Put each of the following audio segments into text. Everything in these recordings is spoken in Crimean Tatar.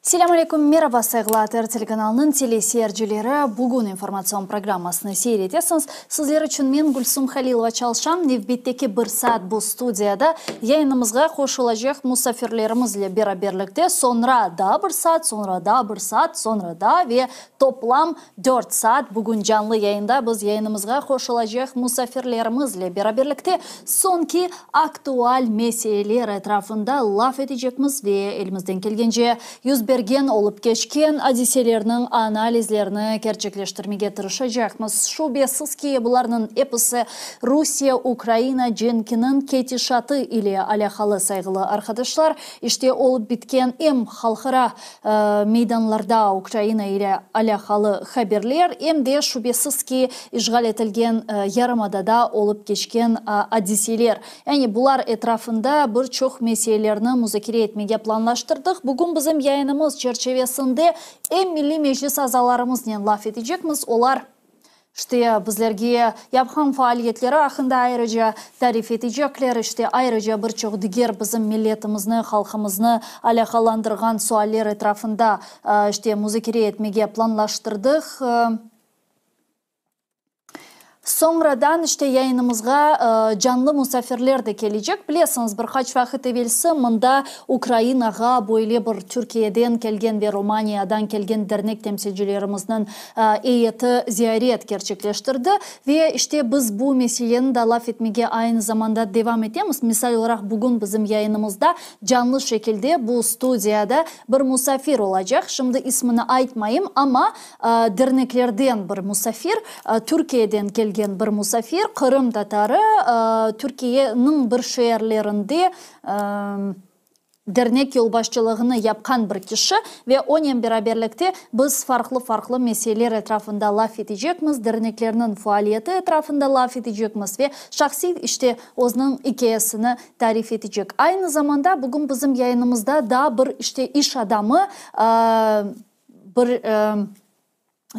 Selâm aleyküm, meraba, sayğılı ATR telekanalınıñ teleseyircileri! Bugün informatsion programmasını seyir etesiñiz. Sizler içün men, Gülsum Halilova, çalışam. Nevbetteki bir saat bu studiyada yayınımızğa qoşulacaq musafirlerimizle beraberlikte, soñra daa bir saat, soñra daa bir saat, soñra daa ve toplam dört saat bugün canlı yayında biz yayınımızğa qoşulacaq musafirlerimizle beraberlikte soñki aktual meseleler etrafında laf etecekmiz ve elimizden kelgence yüz bergen, olıp keçken adiselerniñ analizlerini kerçekleştirmege tırışacaqmız. Şübesiz ki, bularnıñ episi Rusiye-Ukraina cenkiniñ ketişatı ile alâqalı, sayğılı arqadaşlar. İşte, olıp bitken em halqara meydanlarda Ukraina ile alâqalı haberler, em de, şübesiz ki, işğal etilgen yarımadada olıp keçken adiseler. Yani bular etrafında bir çoq meselelerni muzakere etmege planlaştırdıq. Bugün bizim yayınımız çerçevesinde em Milliy Meclis azalarımıznen laf etecekmiz, olar, işte, bizlerge yapqan faaliyetleri aqqında ayrıca tarif etecekler, işte, ayrıca bir çoq diger bizim milletimizni, halqımıznı alâqalandırğan sualler etrafında, işte, muzakere etmege planlaştırdıq. Soñradan, işte, yayınımızğa canlı musafirler de kelecek. Bilesiñiz, bir qaç vaqıt evelsi mında Ukrainağa böyle bir Türkiyeden kelgen ve Romaniyadan kelgen dernek temsilcilerimizniñ eyeti ziyaret kerçekleştirdi. Ve, işte, biz bu meseleni da laf etmege aynı zamanda devam etemiz. Misal olaraq, bugün bizim yayınımızda canlı şekilde bu studiyada bir musafir olacaq. Şimdi ismini aytmayım, amma Derneklerden bir musafir, Türkiyeden kelgen bir musafir, qırımtatarı, Türkiyeniñ bir şeerlerinde dernek yolbaşçılığını yapqan bir kişi ve onen beraberlikte biz farqlı-farqlı meseleler etrafında laf etecekmiz, derneklerniñ faaliyeti etrafında laf etecekmiz ve şahsiy, işte, özüniñ ikâyesini tarif etecek. Aynı zamanda bugün bizim yayınımızda daa bir, işte, iş adamı, bir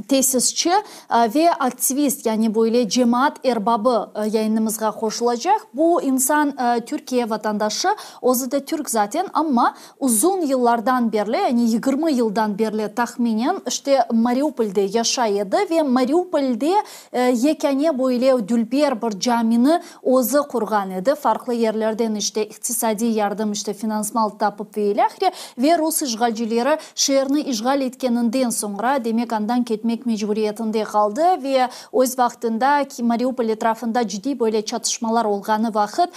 tesisçi ve aktivist, yani böyle cemaat erbabı yayınımızğa qoşulacaq. Bu insan Türkiye vatandaşı, özü de türk zaten, amma uzun yıllardan berli, yani 20 yıldan berli tahminen, işte Mariupolde yaşay edi ve Mariupolde yekâne böyle dülber bir camini özü qurğan edi, farqlı yerlerden işte iqtisadiy yardım, işte finansmal tapıp ve ilâhre, ve rus işğalcileri şeerni işğal etkeninden soñra, demek, andan ketmek mecburiyetinde qaldı ve öz vaqtında Mariupol etrafında ciddiy böyle çatışmalar olğanı vaqıt,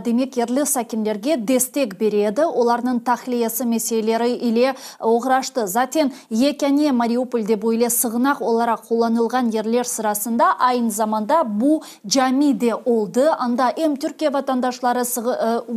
demek, yerli sakinlerge destek bere edi, olarnıñ tahliyesi meseleleri ile oğraştı. Zaten, yekâne Mariupolde böyle sığınaq olaraq qullanılğan yerler sırasında aynı zamanda bu Cami de oldı. Anda em Türkiye vatandaşları,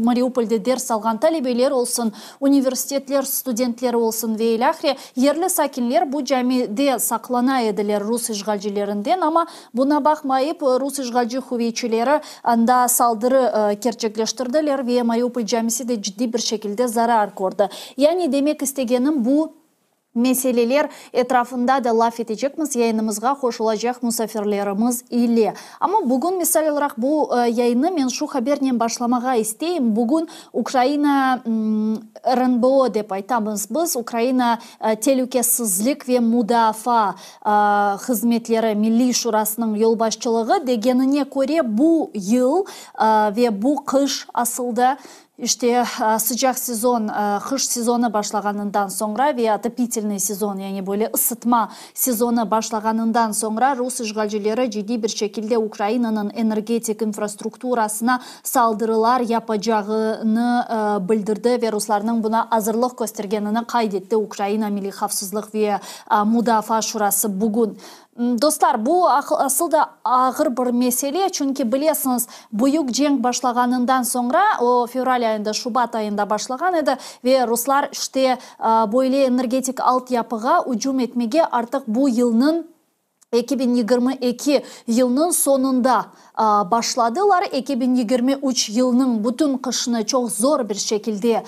Mariupolde ders alğan talebeler olsun, universitetler studentleri olsun ve ilâhre, yerli sakinler bu camide saqlana ediler rus işğalcilerinden, amma buna baqmayıp, rus işğalci quvetçileri anda saldırı kerçekleştirdiler ve Mariupol camisi de ciddiy bir şekilde zarar kördi. Yani, demek istegenim, bu meseleler etrafında da laf etecekmiz yayınımızğa qoşulacaq musafirlerimiz ile. Amma bugün, misal olaraq, bu yayınnı men şu habernen başlamağa isteyim, bugün Ukraina RNBO dep aytamız biz, Ukraina Telükesizlik ve mudafaa hızmetleri Milliy şurasınıñ yolbaşçılığı degenine köre, bu yıl ve bu qış asılda İşte, sıcaq sezon, qış sezonı başlağanından soñra ve otopitelnıy sezon, yani böyle ısıtma sezonı başlağanından soñra rus işğalcileri ciddiy bir şekilde Ukrainanıñ energetik infrastrukturasına saldırılar yapacağını bildirdi ve ruslarnıñ buna azırlıq köstergenini qayd etti Ukraina Milliy havfsızlıq ve mudafaa şurası bugün. Dostlar, bu asıl da ağır bir mesele, çünki bilesiñiz, büyük cenk başlağanından soñra, o fevral ayında, şubat ayında başlağan edi, ve ruslar işte böyle energetik altyapığa ücüm etmege artıq bu yılnıñ, 2022 yılnıñ soñunda başladılar. 2023 yılnıñ bütün qışını çoq zor bir şekilde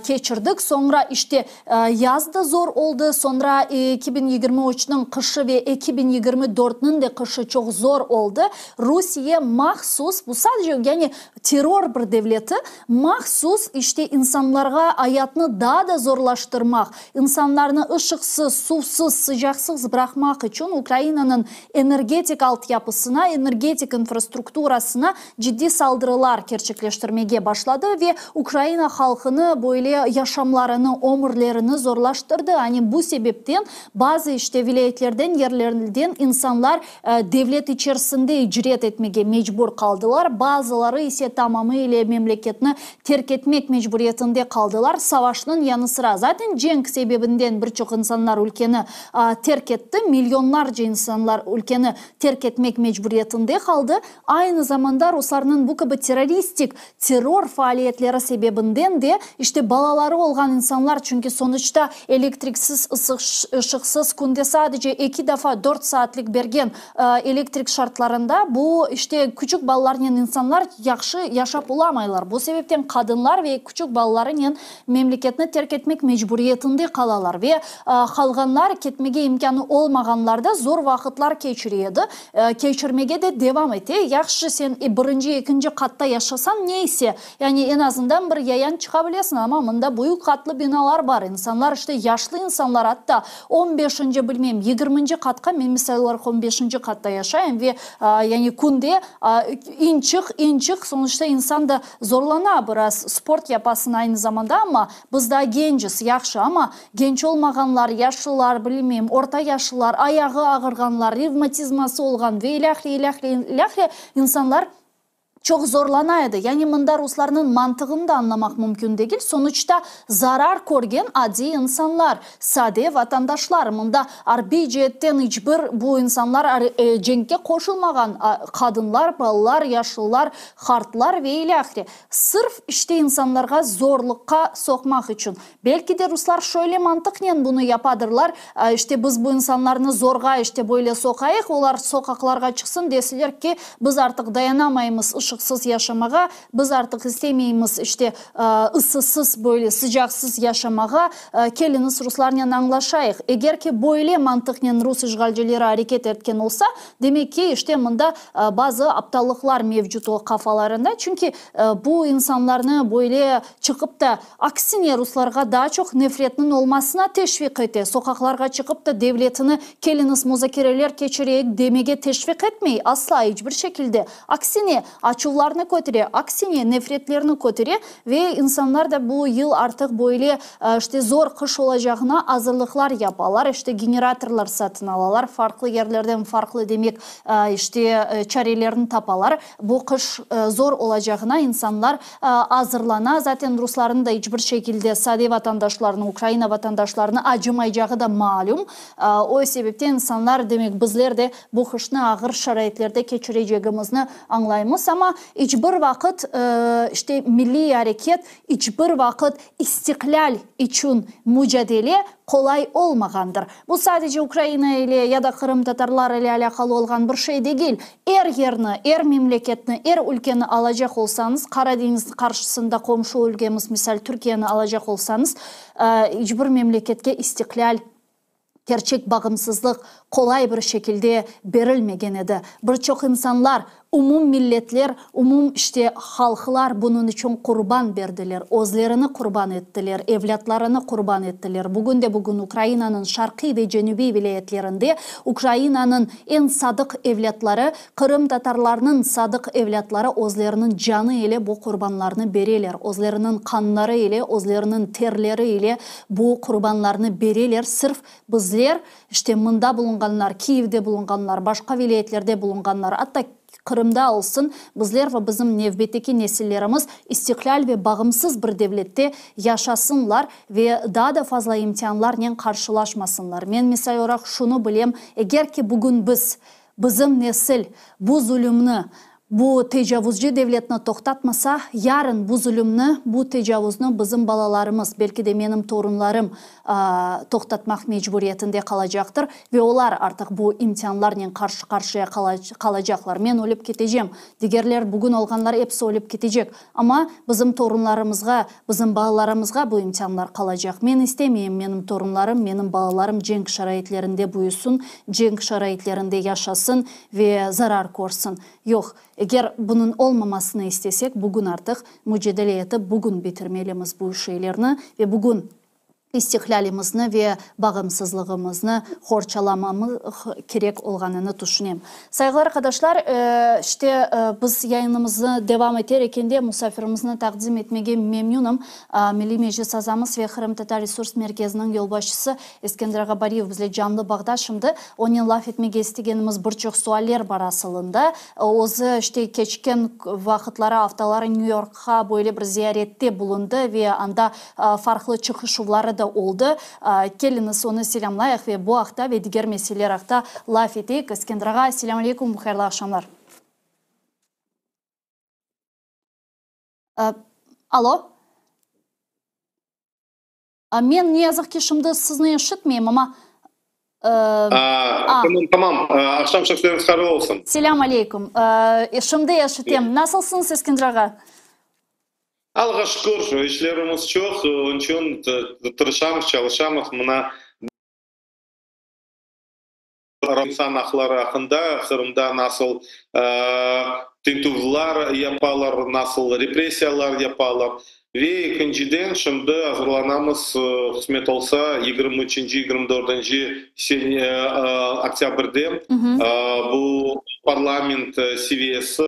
keçirdik. Soñra işte yaz da zor oldı. Soñra 2023niñ qışı ve 2024niñ de qışı çoq zor oldı. Rusiye mahsus, bu sadece yani terror bir devleti, mahsus işte insanlarğa ayatnı daa da zorlaştırmaq, İnsanlarnı ışıqsız, suvsız, sıcaqsız bıraqmaq içün Ukrainanıñ energetik altyapısına, energetik infrastrukturasına ciddiy saldırılar kerçekleştirmege başladı ve Ukraina halqını böyle yaşamlarını, ömürlerini zorlaştırdı. Hani bu sebepten bazı işte vilâyetlerden, yerlerden insanlar devlet içerisinde icret etmege mecbur qaldılar, bazıları ise tamamı ile memleketni terk etmek mecburiyetinde qaldılar. Savaşnıñ yanı sıra, zaten cenk sebebinden bir çoq insanlar ülkeni terk etti, milyonlarca insanlar ülkeni terk etmek mecburiyetinde qaldı. Aynı zamanda ruslarnıñ bu kibi terroristik, terror faaliyetleri sebebinden de, işte balaları olğan insanlar, çünki sonuçta elektriksiz, ışıqsız, künde sadece eki defa dört saatlik bergen elektrik şartlarında bu, işte, küçük balalarnen insanlar yahşı yaşap olamaylar. Bu sebepten qadınlar ve küçük balalarınen memleketni terk etmek mecburiyetinde qalalar ve qalğanlar, ketmege imkânı olmağanlar da zor vaqıtlar keçire edi, keçirmege de devam ete. Yahşı, sen birinci, ekinci qatta yaşasañ, neyse, yani eñ azından bir yayan çıqa bilesiñ, amma mında büyük qatlı binalar bar, insanlar, işte, yaşlı insanlar, atta On beşinci, bilmeyim, yigirminci qatqa, men misal olaraq on beşinci qatta yaşayım ve, yani künde in çıq, in çıq, sonuçta insan da zorlana biraz, sport yapasıñ aynı zamanda, amma biz daa genciz, yahşı, amma genç olmağanlar, yaşlılar, bilmeyim, orta yaşlılar, ayağı ağırğanlar, revmatizması olğan ve ilâhre, ilâhre, ilâhre insanlar Çoq zorlana edi. Yani mında ruslarnıñ mantığını da añlamaq mümkün degil. Sonuçta zarar körgen adiy insanlar, sade vatandaşlar. Mında arbiy ceetten iç bir bu insanlar cenkke qoşulmağan, qadınlar, balalar, yaşlılar, qartlar ve ilâhre. Sırf işte insanlarğa zorluqqa soqmaq içün. Belki de ruslar şöyle mantıqnen bunı yapadırlar, işte biz bu insanlarnı zorğa işte böyle soqayıq, olar soqaqlarğa çıqsın, deseler ki, biz artıq dayanamaymız ışıqsız yaşamağa, biz artıq istemeymiz işte ısısız böyle sıcaqsız yaşamağa, keliñiz ruslarnen añlaşayıq. Eger ki böyle mantıqnen rus işğalcileri areket etken olsa, demek ki, işte mında bazı aptallıqlar mevcut o qafalarında, çünki bu insanlarnı böyle çıqıp da Aksine, ruslarğa daa çoq nefretniñ olmasına teşviq ete, soqaqlarğa çıqıp da devletini keliñiz muzakereler keçireyik demege teşviq etmey, asla, iç bir şekilde. Aksine, açuvlarnı kötere, aksine, nefretlerni kötere ve insanlar da bu yıl artıq böyle, işte, zor qış olacağına azırlıqlar yapalar, işte, generatorlar satın alalar, farqlı yerlerden farqlı, demek, işte, çarelerni tapalar. Bu qış zor olacağına insanlar azırlana. Zaten ruslarnıñ da iç bir şekilde sade vatandaşlarnı, Ukraina vatandaşlarını acımaycağı da malüm. O sebepten insanlar, demek, bizler de bu qışnı ağır şaraitlerde keçirecegimizni añlaymız. Amma iç bir vaqıt, işte, milliy areket iç bir vaqıt istiqlâl içün mücadele qolay olmağandır. Bu sadece Ukraina ile ya da qırımtatarlar ile alâqalı olğan bir şey degil. Er yerni, er memleketni, er ülkeni alacaq olsañız, Qara deñiz qarşısında qomşu ülkemiz, misal, Türkiyeni alacaq olsañız, iç bir memleketke istiqlâl, kerçek bağımsızlıq qolay bir şekilde berilmegen edi. Bir çoq insanlar, umum milletler, umum, işte, halqlar bunıñ içün qurban berdiler, özlerini qurban ettiler, evlâtlarını qurban ettiler. Bugün de bugün Ukrainanıñ şarqiy ve cenübiy vilâyetlerinde Ukrainanıñ eñ sadıq evlâtları, qırımtatarlarnıñ sadıq evlâtları özleriniñ canı ile bu qurbanlarnı bereler, özleriniñ qanları ile, özleriniñ terleri ile bu qurbanlarnı bereler, sırf bizler, işte, mında bulunğanlar, Kiyevde bulunğanlar, başqa vilâyetlerde bulunğanlar, atta. Qırımda olsun, bizler ve bizim nevbetteki nesillerimiz istiqlâl ve bağımsız bir devlette yaşasınlar ve daa da fazla imtianlarnen qarşılaşmasınlar. Men, misal olaraq, şunı bilem, eger ki bugün biz, bizim nesil bu zulümni, bu tecavuzcı devletni toqtatmasa, yarın bu zulümni, bu tecavuznı bizim balalarımız, belki de menim torunlarım toqtatmaq mecburiyetinde qalacaqtır ve olar artıq bu imtianlarnen qarşı-qarşıya qalacaqlar. Men ölip ketecem, digerler, bugün olğanlar episi ölip ketecek, amma bizim torunlarımızğa, bizim balalarımızğa bu imtianlar qalacaq. Men istemeyim menim torunlarım, menim balalarım cenk şaraitlerinde büyüsün, cenk şaraitlerinde yaşasın ve zarar körsin. Yoq, eger bunıñ olmamasını istesek, bugün artıq mücadele etip, bugün bitirmelimiz bu şeylerni ve bugün istiqlâlimizni ve bağımsızlığımıznı qorçalamamız kerek olğanını tüşünem. Sayğılı arqadaşlar, işte, biz yayınımıznı devam eter ekende musafirimizni taqdim etmege memnünim. Milliy Meclis azamız ve Qırımtatar Resurs Merkeziniñ yolbaşçısı Eskender ağa Bariyev bizle canlı bağda şimdi. Onen laf etmege istegenimiz bir çoq sualler bar asılında. Özü, işte, keçken vaqıtları, aftaları Nyü-Yorkqa böyle bir ziyarette bulundı ve anda farqlı çıqışuvları da oldı. Keliñiz, onı selâmlayıq ve bu aqta ve diger meseleler aqta laf eteyik. Eskender ağa, selâm aleyküm, hayırlı aqşamlar. Alo? Men, ne yazıq ki, şimdi sizni eşitmeyim, amma... Tamam, tamam. Aqşam şerifleriñiz hayırlı olsun. Selâm aleyküm. Şimdi eşitem. Nasılsıñız, Eskender ağa? Allağa şükür, işlerimiz çoq, onıñ içün tırışamız, çalışamız. Mına, insan aqları aqqında, Qırımda nasıl tintüvlar yapalar, nasıl repressiyalar yapalar. Ve ekinciden, şimdi azırlanamız, qısmet olsa, yigirmi üçünci, yigirmi dördünci oktâbrde bu parlament seviyesi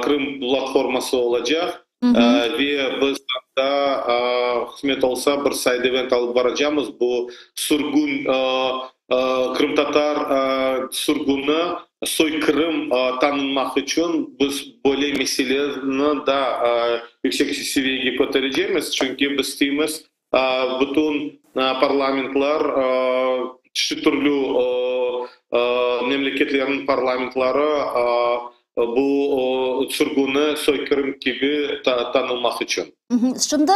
Krım platforması olacaq ve biz anda, qısmet olsa, bir side-event alıp baracamız, bu sürgün, qırımtatar sürgüni, soyqırım tanınmaq içün biz böyle meseleni da yüksek seviyege köterecemiz, çünki biz isteymiz, bütün parlamentler, çeşit türlü memleketlerniñ parlamentleri bu sürgüni soyqırım kibi tanılmaq içün. Şimdi,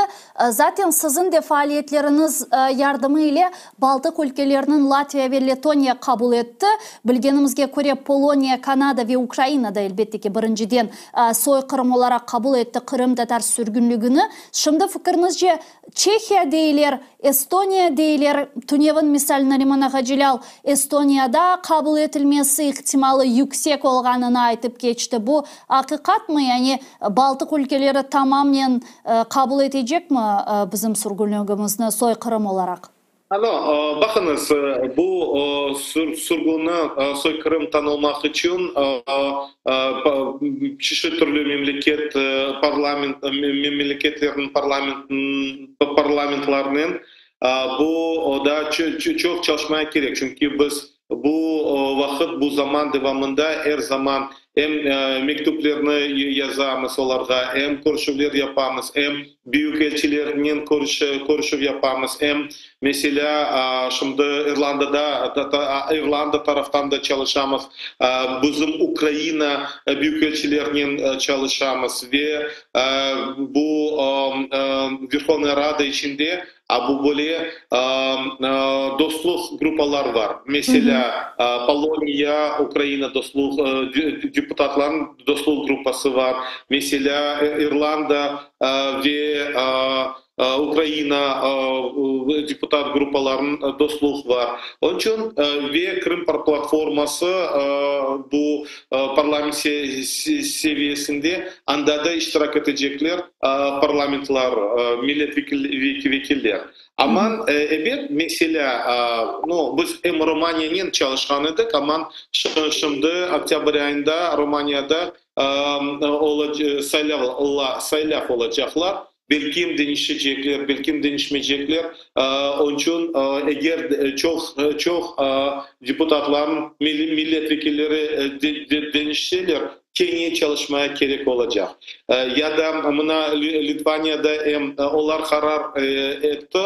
zaten, siziñ de faaliyetleriñiz yardımı ile Baltıq ülkeleriniñ Latviya ve Letoniya qabul etti. Bilgenimizge köre, Poloniya, Kanada ve Ukraina da, elbette ki, birinciden soyqırım olaraq qabul etti qırımtatar sürgünligini. Şimdi, fikiriñizce, Çehiya deyler, Estoniya deyler, tünevin, misal, Nariman Ağacelâl Estoniyada qabul etilmesi ihtimalı yüksek olğanını aytıp keçti. Bu aqiqatmı? Yani Baltıq ülkeleri tamamnen qabul etecekmi bizim sürgünligimizni soyqırım olaraq? Alo, baqıñız, bu sürgünni, soyqırım tanılmaq içün çeşit türlü memleket parlament, memleketlerniñ parlamentlarınen bu da çoq çalışmaya kerek, çünki biz Bu vaqıt, bu zaman devamında er zaman em mektüplerni yazamız olarğa, em körüşüvler yapamız, em büyükelçilernen körüşüv yapamız, em, meselâ, şimdi İrlandada, İrlanda taraftan da çalışamız, bizim Ukraina büyükelçilernen çalışamız ve bu Verhovnaya Rada içinde A bu böyle dostluq gruppalar bar. Meselâ, Poloniya, Ukraina dostluq deputatlarnıñ dostluq gruppası bar. Meselâ, İrlanda ve Ukraina deputat gruppalarınıñ dostluq bar. Onıñ içün ve Qırım platforması bu parlament seviyesinde anda da iştirak etecekler. Parlamentlar, millet vekiller. Aman, ebet, meselâ, no, biz em Romaniyanen çalışqan edik, aman şimdi oktâbr ayında Romaniyada saylav olacaqlar, belkim deñişecekler, belkim deñişmeycekler. Onıñ içün, eger çoq, çoq deputatlarnıñ, millet vekilleri deñişseler, kene çalışmaya kerek olacaq. Ya da mına Litvaniyada em olar qarar etti,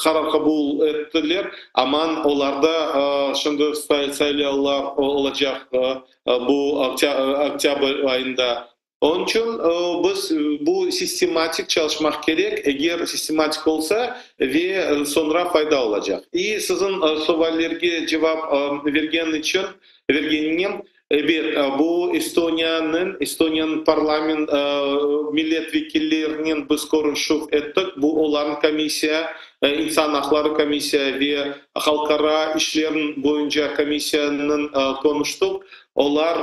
qarar qabul ettiler, aman olarda şimdi saylavlar olacaq bu oktâbr ayında. Onıñ içün biz bu sistematik çalışmaq kerek, eger sistematik olsa ve soñra fayda olacaq. İ siziñ suallerge cevap bergen içün, bergenine, ebet, bu Estoniyanıñ, Estoniyanıñ parlament millet vekillerinen biz körüşüv ettik, bu olarnıñ komissiya, insan aqları komissiya ve halqara işler boyunca komissiyanıñ qonuştıq. Olar,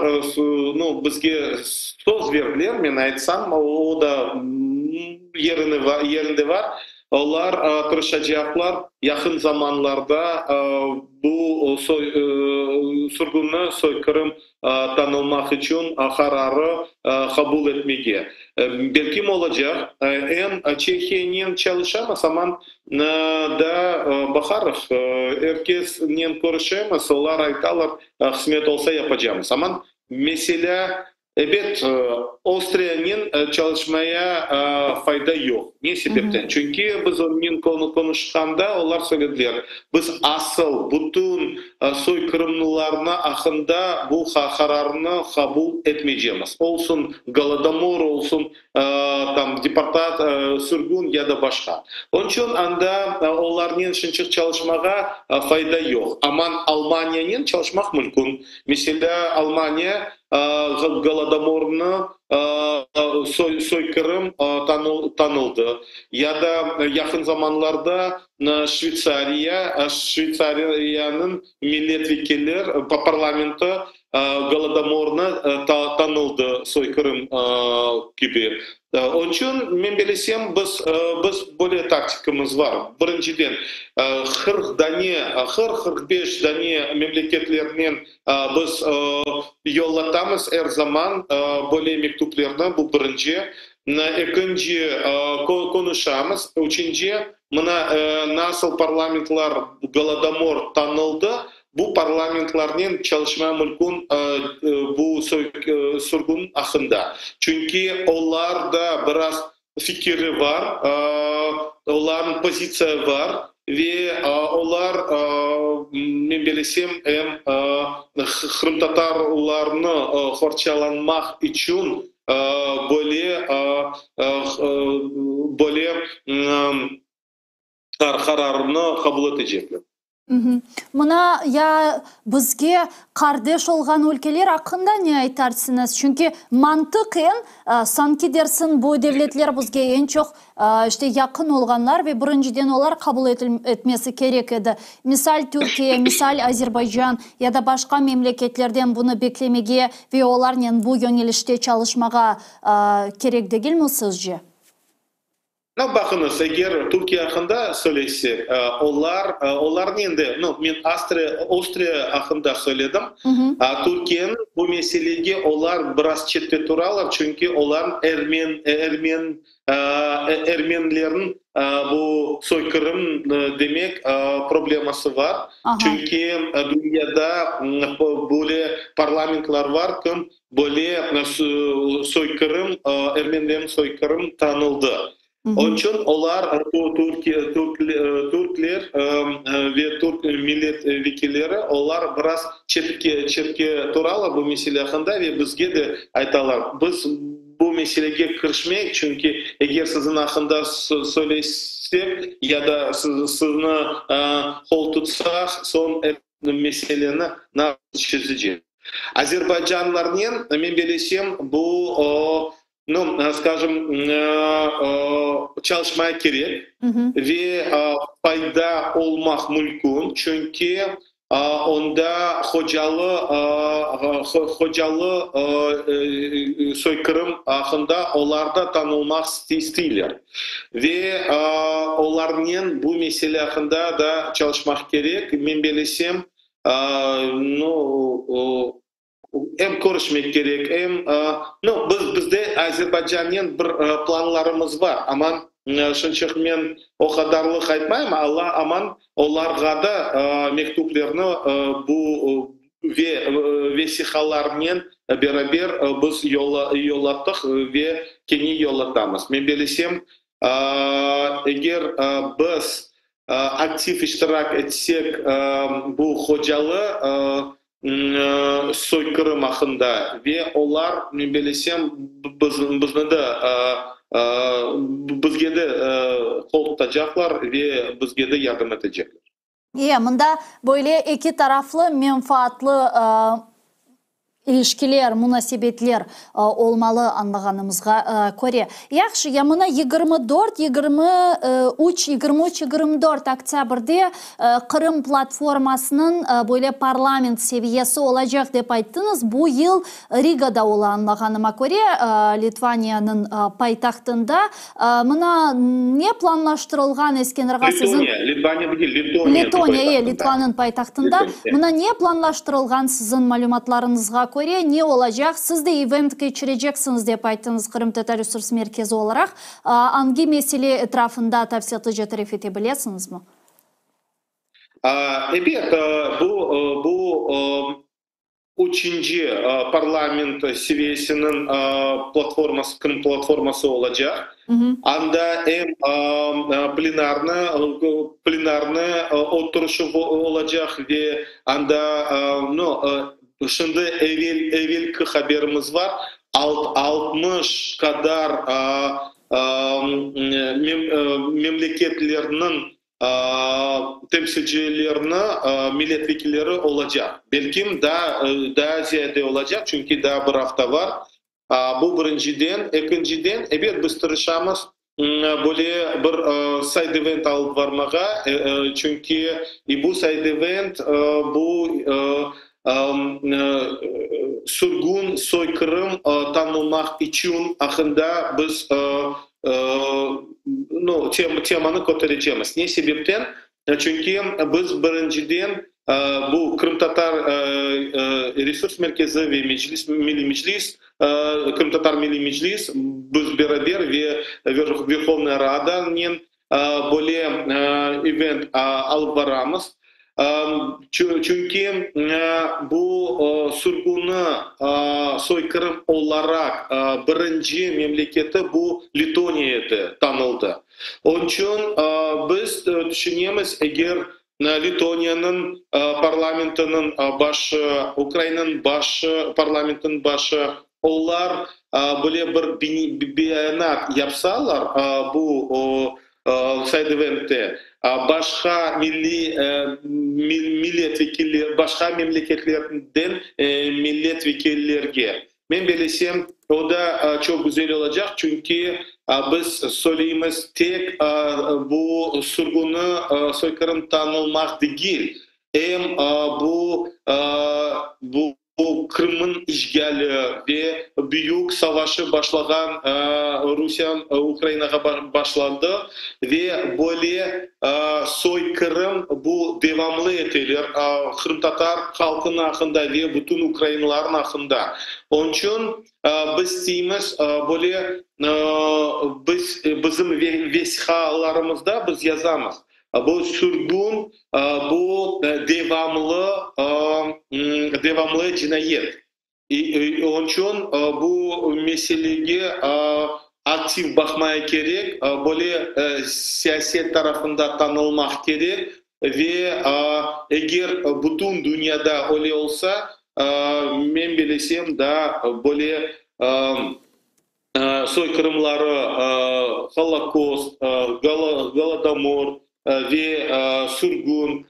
nu, bizge söz berdiler, men aytsam, o da yerinde bar, olar tırışacaqlar yaqın zamanlarda bu soy sürgünni, soykırım tanılmaq içün qararı qabul etmege. Belkim olacaq. Em Çehiyanen çalışamız, aman da baqarıq, er kesnen körüşemiz, olar aytalar, Qısmet olsa yapacamız. Aman, meselâ, ebet, Avstriyanen çalışmaya fayda yoq. Ne sebepten? Çünki biz onnen qonuşqanda olar söylediler, biz asıl bütün soykırımlılarnı aqqında bu qararnı qabul etmeycemiz. Olsun Golodomor, olsun tam deportat, sürgün ya da başqa. Onıñ içün anda olarnen şınçıq çalışmağa fayda yoq. Aman Almaniyanen çalışmaq mümkün. Meselâ, Almaniya Golodomornı soykırım tanıldı. Ya da yaqın zamanlarda Şveytsariya, Şveytsariyanıñ millet vekiller parlamenti Golodomornı tanıldı soykırım kibi. Onıñ içün, men bilesem, biz, biz böyle taktikimiz bar. Birinciden, 40 dane, 40, 45 dane memleketlernen biz yollatamız er zaman böyle mektüplerni, bu birinci. Ekinci, qonuşamız. Üçünci, mına nasıl parlamentler Golodomor tanıldı, Bu parlamentlarnen çalışma mülkün bu sürgün aqqında. Çünki olar da biraz fikiri bar, olarnıñ pozitsiya bar ve olar, men bilesem, em qırımtatarlarnı qorçalanmaq içün böyle böyle qararnı qabul etecekler. Mına ya bizge qardeş olğan ülkeler aqqında ne aytarsıñız? Çünki mantıqen, sanki dersiñ, bu devletler bizge eñ çoq, işte, yaqın olğanlar ve birinciden olar qabul etmesi kerek edi. Misal, Türkiye, misal, Azerbaycan ya da başqa memleketlerden bunı beklemege ve olarnen bu yöñelişte çalışmağa kerek degilmi sizce? No, baqıñız, eger Türkiye aqqında söylesek, olar, olarnen de, no, men Avstriya, Avstriya aqqında söyledim, Türkiyeniñ bu meselege olar biraz çette turalar, çünki olar ermen, ermen, ermenlerniñ bu soykırım demek probleması bar, çünki dünyada böyle parlamentler bar, kim Böyle soykırım, ermenilerniñ soykırım tanıldı. Onıñ içün olar, türkler ve türk millet vekilleri, olar biraz çetke çetke turalar bu mesele aqqında ve bizge de aytalar, biz bu meselege kirişmeyik, çünki eger siziñ aqqında söylesek ya da sizni qol tutsaq, soñ meseleni nasıl çezecek. Azerbaycanlarnen, men belesem, bu, nu, skajım, çalışmaya kerek ve fayda olmaq mümkün, çünki onda Hocalı, Hocalı soykırım aqqında olar da tanılmaq isteyler ve olarnen bu mesele aqqında da çalışmaq kerek, men belesem, Nu, em körüşmek kerek, em, nu, biz, bizde Azerbaycannen bir planlarımız bar, aman, şunçıq men o qadarlıq aytmayım, Alla aman, olarğa da mektüplerni bu ve vesiqalarnen. beraber biz yollattıq ve kene yollatamız. Men belesem, eger biz aktiv iştirak etsek bu Hocalı soyqırım aqqında ve olar, men belesem, bizni de, bizge de qol tutacaqlar ve bizge de yardım etecekler. E, mında böyle eki taraflı menfaatlı ilişkiler, munasebetler olmalı añlağanımızğa köre. Yahşı, ya mına 24, 23, 23, 24 oktâbrde Qırım platformasınıñ böyle parlament seviyesi olacaq dep ayttıñız. Bu yıl Rigada ola añlağanıma köre, Litvaniyanıñ paytahtında. Mına ne planlaştırılğan, Eskender ağa, siziñ. Letoniya, Litvaniya degil, Letoniya. Letoniya, e, Litvanıñ paytahtında. Mına ne planlaştırılğan siziñ malümatlarıñızğa köre, ne olacaq? Siz de event keçireceksiñiz dep ayttıñız Qırımtatar Resurs Merkezi olaraq. Angi mesele etrafında tafsilâtlıca tarif ete bilesiñizmi? Ebet, bu, bu Üçünci parlament seviyesiniñ platforması, Qırım platforması olacaq. Anda em plenarnı, plenarnı oturışuv olacaq ve anda, no, şimdi evel, evelki haberimiz bar, 60 qadar memleketlerniñ temsilcilerni, milletvekilleri olacaq. Belkim, daa, daa ziyade olacaq, çünki daa bir afta bar. Bu birinciden. Ekinciden, ebet, biz tırışamız böyle bir side-event alıp barmağa, çünki bu side-event, bu sürgün, soyqırım tanılmaq içün aqqında biz no, temanı köterecemiz. Ne sebepten? Çünki biz birinciden bu Qırımtatar Resurs Merkezi ve Meclis, Milliy Meclis, Qırımtatar Milliy Meclis, biz beraber ve Verhovnaya Radanen böyle event alıp baramız. Çünki bu sürgüni soyqırım olaraq birinci memleketi bu Letoniya edi, tanıldı. Onıñ içün biz tüşünemiz, eger Letoniyanıñ parlamentiniñ başı, Ukrainanıñ başı, parlamentiniñ başı, olar böyle bir beyanat yapsalar bu Side-eventte, başqa milliy millet vekiller, başqa memleketlerden millet vekillerge, men belesem, o da çoq güzel olacaq, çünki biz söyleymiz, tek bu sürgüni, soyqırım tanılmaq degil, em bu bu Bu Qırımnıñ işğali ve büyük savaşı başlağan Rusiye Ukrainağa başlandı ve böyle soykırım bu devamlı eteler qırımtatar halqınıñ aqqında ve bütün ukrainlarnıñ aqqında. Onıñ içün biz isteymiz böyle biz bizim vesiqalarımızda biz yazamız, Bu sürgün, bu devamlı, devamlı cinayet. Onıñ içün bu meselege aktiv baqmaya kerek, böyle siyaset tarafında tanılmaq kerek ve eger bütün dünyada öyle olsa, men bilesem, daa böyle soyqırımları, Holokost, Golodomor ve sürgün,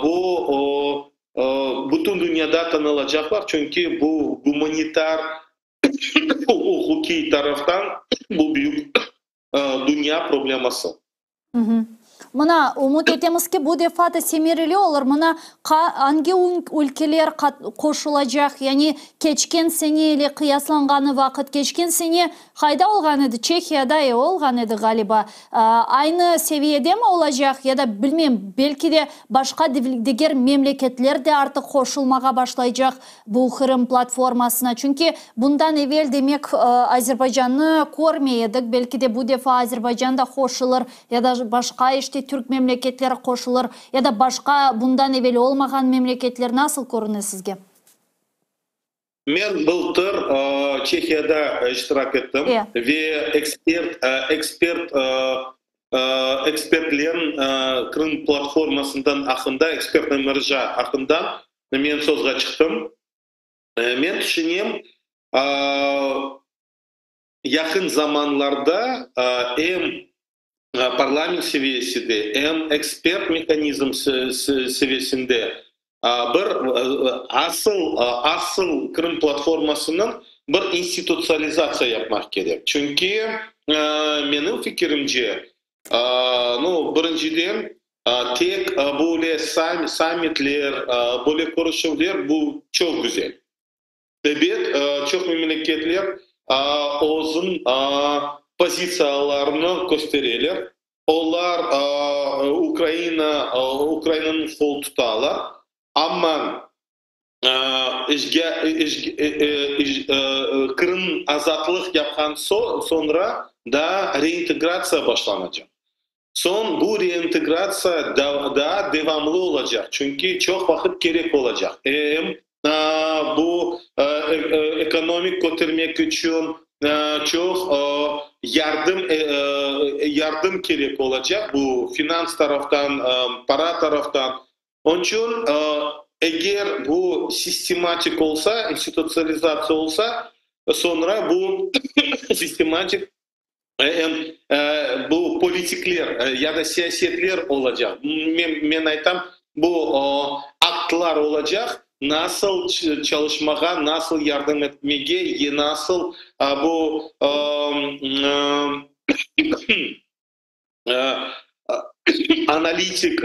bu bütün dünyada tanılacaqlar, çünki bu gumanitar uquqiy taraftan bu büyük dünya probleması. Mına, ümüt etemiz ki, bu defa da semereli olur. Mına, angi ülkeler qoşulacaq? Yani, keçken sene ile qıyaslanğanı vaqıt, keçken sene qayda olğan edi? Çehiyada e, olğan edi, ğaliba. Aynı seviyedemi olacaq ya da, bilmeyim, belki de başqa diger memleketler de artıq qoşulmağa başlaycaq bu Qırım platformasına? Çünki bundan evel, demek, Azerbaycannı körmey edik, belki de bu defa Azerbaycan da qoşulır, ya da başqa, işte, türk memleketleri qoşulır, ya da başqa bundan evel olmağan memleketler, nasıl körüne sizge? Men bıltır Çehiyada iştirak ettim ve ekspert ekspert ekspertlerin Krım platformasından aqqında, ekspertnıy mrja aqqında men sözğa çıqtım. Men tüşünem, yaqın zamanlarda em parlament seviyeside, em ekspert mehanizm seviyesinde bir asıl, asıl Qırım platformasınıñ bir institutsializatsiya yapmaq kerek. Çünki, menim fikirimce, nu, birinciden, tek böyle sammitler, böyle körüşüvler, bu çoq güzel. Ebet, çoq memleketler özüñ pozitsiyalarını köstereler, olar Ukraina, Ukrainanıñ qol tutalar, amma Qırım azatlıq yapqan soñra daa reintegratsiya başlanacaq. Soñ bu reintegratsiya daa devamlı olacaq, çünki çoq vaqıt kerek olacaq. Em bu ekonomik kötermek içün çoq yardım yardım kerek olacaq, bu finans taraftan, para taraftan. Onıñ içün eger bu sistematik olsa, institutsializatsiya olsa, soñra bu sistematik Em bu politikler ya da siyasetler olacaq. Men, men aytam, bu aktlar olacaq, nasıl çalışmağa, nasıl yardım etmege, nasıl bu analitik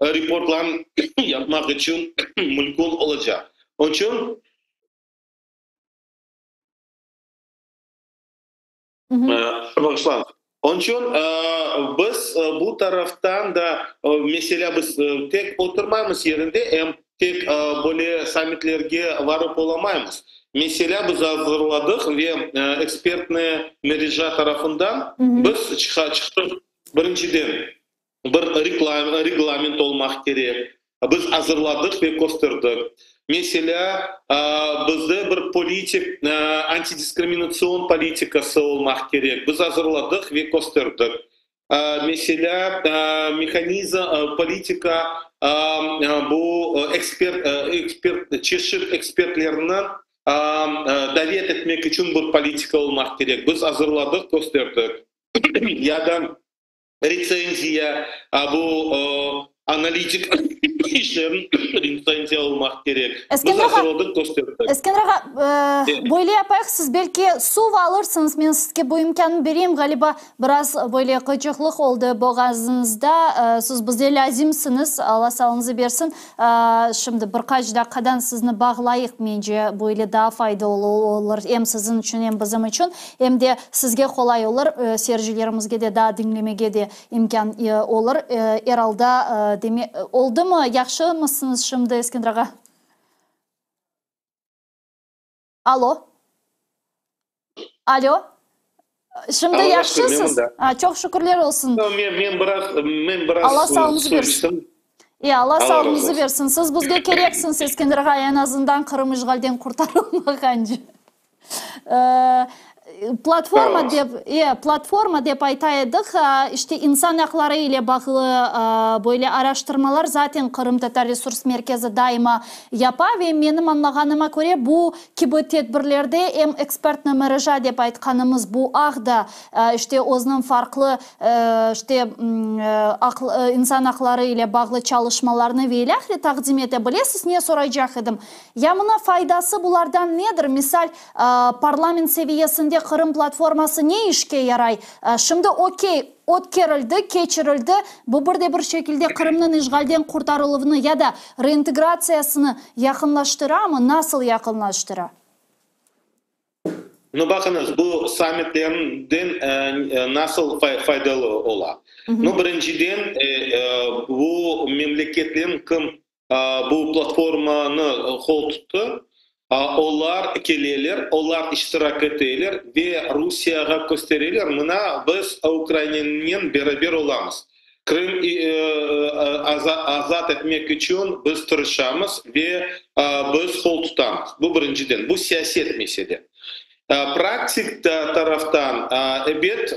reportlarnı yapmaq içün mümkün olacaq. Onıñ içün Bağışlañız. Onıñ içün biz bu taraftan da, meselâ, biz tek oturmaymız yerinde, em tek böyle sammitlerge varıp olamaymız. Meselâ, biz azırladıq ve ekspertnıy mreja tarafından biz çıqtıq, birinciden, bir reglament olmaq kerek. Biz azırladıq ve kösterdik. Meselâ, bizde bir politik, antidiskriminatsion politikası olmaq kerek. Biz azırladıq ve kösterdik. Meselâ, mehanizm, politika, bu ekspert, ekspert, çeşit ekspertlerni davet etmek içün bir politika olmaq kerek. Biz azırladıq, kösterdik. Ya da Retsenziya, bu analitik işlerniñ retsenziya olmaq kerek. Biz azırladıq, kösterdik. Eskender ağa, böyle yapayıq, siz belki suv alırsıñız, men sizge bu imkânnı bereyim, ğaliba, biraz böyle qıcıqlıq oldı boğazıñızda, siz bize lâzimsiñiz, Alla sağlığıñızı bersin. Şimdi bir qaç daqqadan sizni bağlayıq, mence, böyle daa faydalı olur em siziñ içün, em bizim içün, em de sizge qolay olur, seyircilerimizge de daa diñlemege de imkân olur. Er alda, deme, oldumı, yahşımısıñız şimdi, Eskender ağa? Alo. Alo. Şimdi Allağa şükür, men yahşısız? mında. A, çoq şükürler olsun. Men, men biraz, men biraz Allah sağlığınızı bersin. su içtim. E, Allah Allah razı sağlığınızı olsun. bersin. Siz bizge kereksiñiz, Eskender ağa, eñ azından Qırım işğalden qurtarılmağance. E, platforma Sağ dep, e, platforma dep ayta edik, işte insan aqları ile bağlı böyle araştırmalar zaten Qırımtatar Resurs Merkezi daima yapa ve menim añlağanıma köre, bu kibi tedbirlerde em ekspertnıy mreja dep aytqanımız bu ağ da işte özüniñ farqlı işte insan aqları ile bağlı çalışmalarını ve ilâhre taqdim ete bile. Siz ne soraycaq edim? Ya mına faydası bulardan nedir? Misal, parlament seviyesinde Qırım platforması ne işke yaray? Şimdi okey, ötkerildi, keçirildi, bu bir de bir şekilde Qırımnıñ işğalden qurtarıluvını ya da reintegratsiyasını yaqınlaştıramı? Nasıl yaqınlaştıra? Nu, baqıñız, bu sammitlerden nasıl faydalı ola? Nu, birinciden, bu memleketlerin kim bu platformanı qol tuttı, olar keleler, olar iştirak eteler ve Rusiyağa köstereler, mına biz Ukrainanen beraber olamız. Krım. azat etmek içün biz tırışamız ve biz qol tutamız. Bu birinciden, bu siyaset mesele. Praktik taraftan, ebet,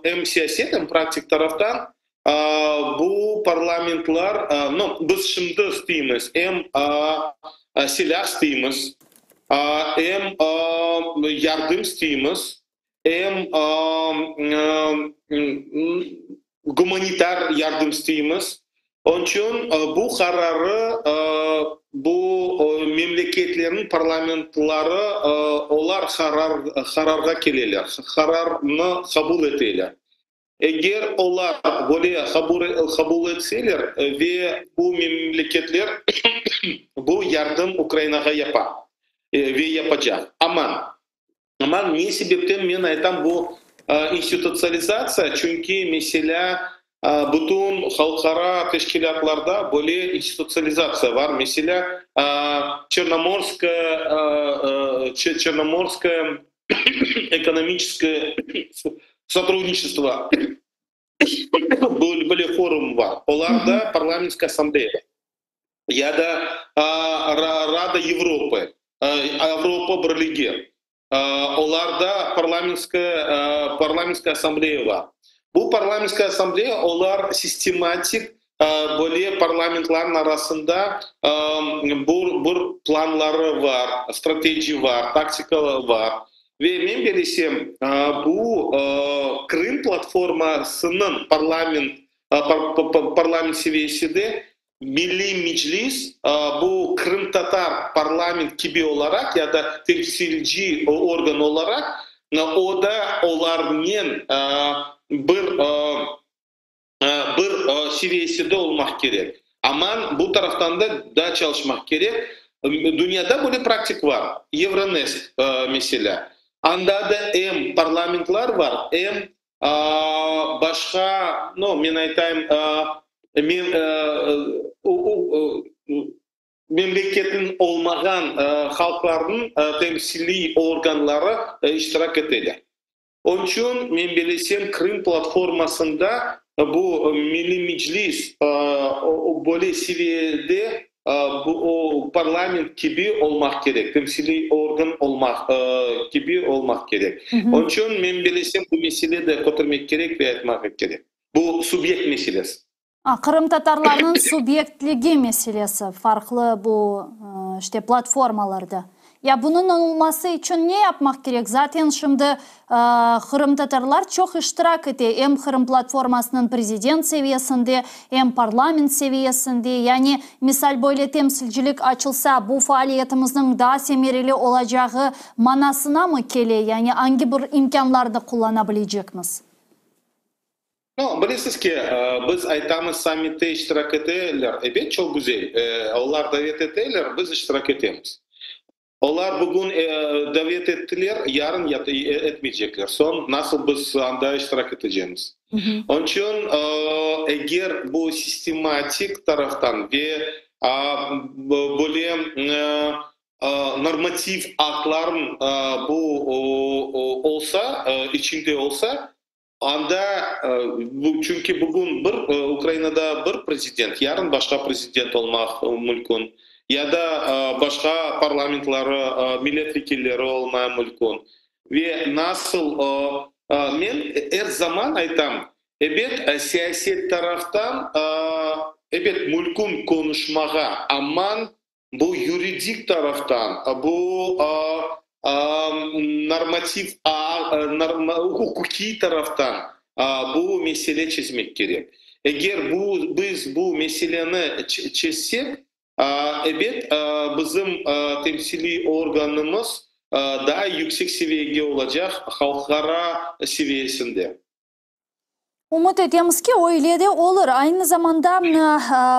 em siyaset, em praktik taraftan bu parlamentlar, no, biz şimdi isteymiz, em silâ isteymiz, em yardım isteymiz, em gumanitar yardım isteymiz. Onıñ içün bu qararı bu memleketlerniñ parlamentları olar qarar qararğa keleler, qararnı qabul eteler. Eger olar böyle qabul etseler ve bu memleketler bu yardım Ukrainağa yapa ve yapacaq. Amma Amma ne sebepten men aytam bu institutsializatsiya, çünki, meselâ, bütün halqara teşkilâtlarda böyle institutsializatsiya bar. Meselâ, Çernomorskaya, Çernomorskaya ekonomiçeskoye sotrudniçestvo böyle forum bar, olarda Parlamentskaya assambleya bar. Ya da Rada Yevropı, Avropa Birligi, olarda Parlamentskaya Parlamentskaya assambleya bar. Bu Parlamentskaya assambleya olar sistematik böyle parlamentlarnıñ arasında bir bir planları bar, strateji bar, taktikaları bar. Ve men belesem, bu Krım platformasınıñ parlament parlament seviyeside Milliy Meclis bu qırımtatar parlament kibi olaraq ya da temsilci organ olaraq o da olarnen bir bir seviyeside olmaq kerek. Aman bu taraftan da daa çalışmaq kerek. Dünyada böyle praktik bar, Euronest meselâ. Anda da em parlamentlar bar, em Başqa, no, men aytayım, men memleketniñ olmağan halqlarnıñ temsiliy organları iştirak eteler. Onıñ içün, men belesem, Krım platformasında bu Milliy Meclis böyle seviyede Bu o parlament kibi olmaq kerek, temsiliy organ olmaq kibi olmaq kerek. Onıñ içün men bilesem, bu mesele de kötermek kerek ve aytmaq kerek. Bu subyekt meselesi. A, qırımtatarlarnıñ subyektligi meselesi farqlı bu, işte, platformalarda. Ya bunıñ olması içün ne yapmaq kerek? Zaten şimdi qırımtatarlar çoq iştirak ete, em Qırım platformasınıñ prezident seviyesinde, em parlament seviyesinde. Yani, misal, böyle temsilcilik açılsa, bu faaliyetimizniñ daa semereli olacağı manasına mı kele? Yani, angi bir imkânlarnı qullana bilecekmiz? No, bilesiz ki, biz aytamız, sammitte iştirak eteler, ebet, çoq güzel, olar davet eteler, biz iştirak etemiz. Olar bugün davet ettiler, yarın etmeycekler, soñ nasıl biz anda iştirak etecemiz? Onıñ içün, eger bu sistematik taraftan ve böyle normativ aktlarnıñ bu olsa, içinde olsa, Anda, çünki bugün bir Ukrainada bir prezident, yarın başqa prezident olmaq mülkün, ya da başqa parlamentları, millet vekilleri olmaya mülkün. Ve nasıl men er zaman aytam, ebet, siyaset taraftan, ebet, mülkün qonuşmağa, amman Bu yuridik taraftan, bu normativ uquqiy taraftan bu mesele çezmek kerek. Eger bu biz bu meseleni çezsek, ebet, bizim temsiliy organımız daa yüksek seviyege olacaq, halqara seviyesinde. Ümüt etemiz ki, öyle de olur. Aynı zamanda,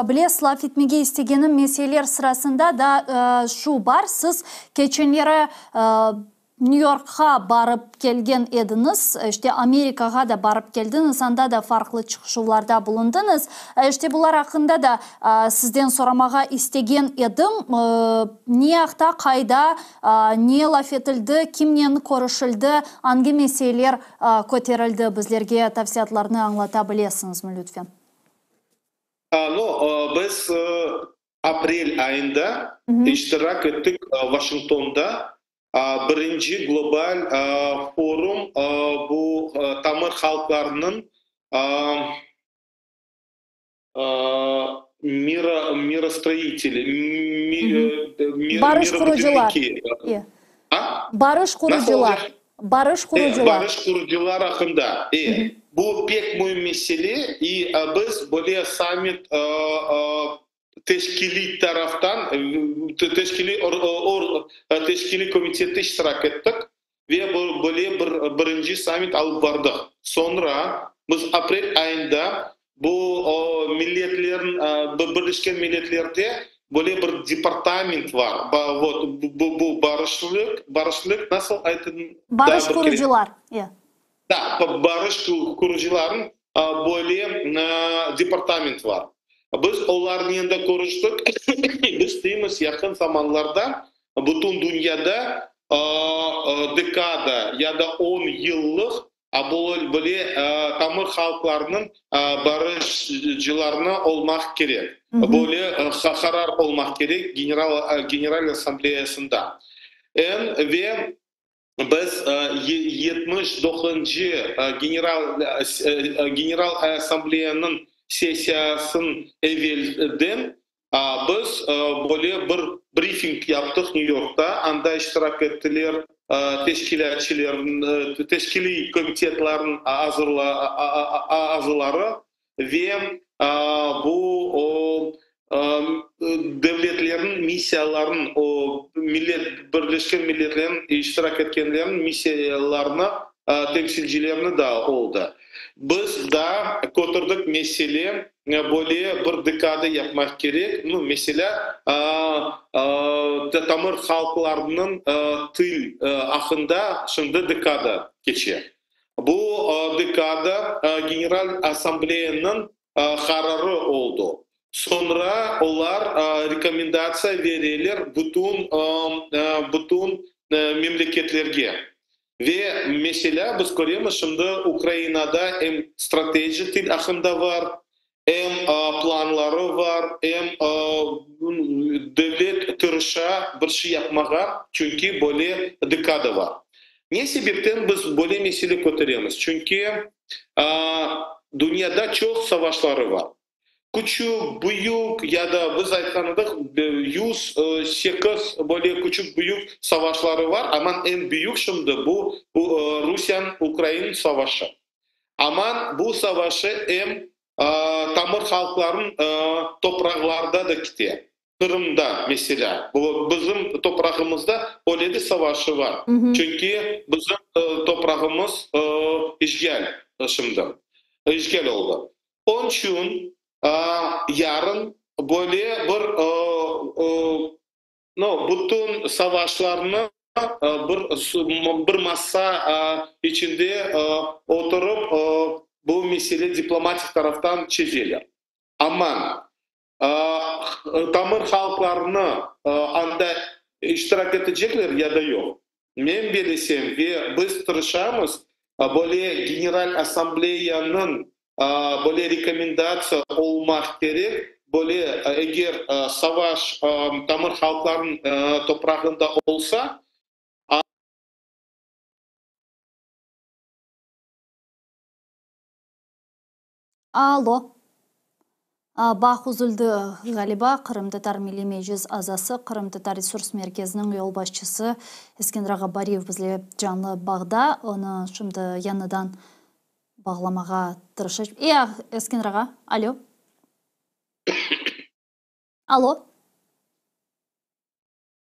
bilesiz, laf etmege istegenim meseleler sırasında da şu bar, siz keçenleri Nyü-Yorkqa barıp kelgen ediñiz, işte Amerikağa da barıp keldiñiz, anda da farqlı çıqışuvlarda bulundıñız. İşte bular aqqında da sizden soramağa istegen edim. Ne aqta, qayda, ne laf etildi, kimnen körüşildi, angi meseleler köterildi, bizlerge tafsilâtlarnı añlata bilesiñizmi, lütfen? No, Biz aprel ayında iştirak ettik Vaşingtonda birinci global forum, bu tamır halqlarnıñ mirostroiteli, Barış qurucılar. Barış qurucılar. Barış qurucılar. Barış qurucılar aqqında. Bu pek müim mesele, i biz böyle sammit teşkiliy taraftan, teşkiliy teşkiliy komitette iştirak ettik ve böyle bir birinci sammit alıp bardıq. Soñra biz aprel ayında bu milletlerniñ, Birleşken Milletlerde böyle bir departament var, vot, bu barışlıq, barışlıq nasıl aytın? Barış qurucılar, Da, barış qurucılarnıñ böyle departament var. Biz olarnen de körüştik. Biz deymiz, yaqın zamanlarda bütün dünyada dekada ya da on yıllıq böyle tamır halqlarnıñ barışçılarını olmaq kerek. Böyle qarar olmaq kerek General Assambleyasında. Ve Biz 79-ncı General General Assambleyanıñ sessiyasın evelden biz böyle bir brifing yaptıq Nyu-Yorkta, anda iştirak ettiler teşkilâtçılarnıñ, teşkiliy komitetlerniñ azaları Ve bu devletlerniñ missiyalarınıñ, o millet, Birleşken Milletlerniñ iştirak etkenlerniñ missiyalarını temsilcilerini da oldı. Biz da köterdik mesele, böyle bir dekada yapmaq kerek, nu, meselâ, tamır halqlarnıñ til aqqında şimdi dekada keçe. Bu dekada General Assambleyanıñ qararı oldı. Soñra olar rekomendatsiya bereler bütün bütün memleketlerge. Ve, meselâ, biz köremiz, şimdi Ukrainada em strateji til aqqında bar, em planları bar, em devlet tırışa bir şey yapmağa, çünki böyle dekada bar. Ne sebepten biz böyle mesele köteremiz? Çünki dünyada çoq savaşları bar. Küçük, büyük ya da biz aytqan edik, 108 böyle küçük, büyük savaşları bar, amma eñ büyük şimdi bu Rusiyanıñ Ukraina savaşı. Aman bu savaşı em tamır halqlarnıñ topraqlarda da kite. Qırımda, meselâ, bizim toprağımızda öyle de savaşı var. Çünki bizim toprağımız işğal şimdi, işğal oldı. Onıñ içün yarın böyle bir No, bütün savaşlarnı bir bir masa içinde oturıp, bu mesele diplomatik taraftan çezeler. Amma tamır halqlarnı anda iştirak etecekler ya da yoq? Men belesem ve biz tırışamız, böyle General Assambleyanıñ böyle rekomendatsiya olmaq kerek, böyle eger savaş tamır halqlarnıñ toprağında olsa, Alo. Bağ üzüldi, ğaliba, Qırımtatar Milliy Meclis azası, Qırımtatar Resurs Merkeziniñ yolbaşçısı Eskender ağa Bariyev bizle canlı bağda. Onı şimdi yañıdan bağlamağa tırışa. Ya, Eskender ağa, alo. Alo.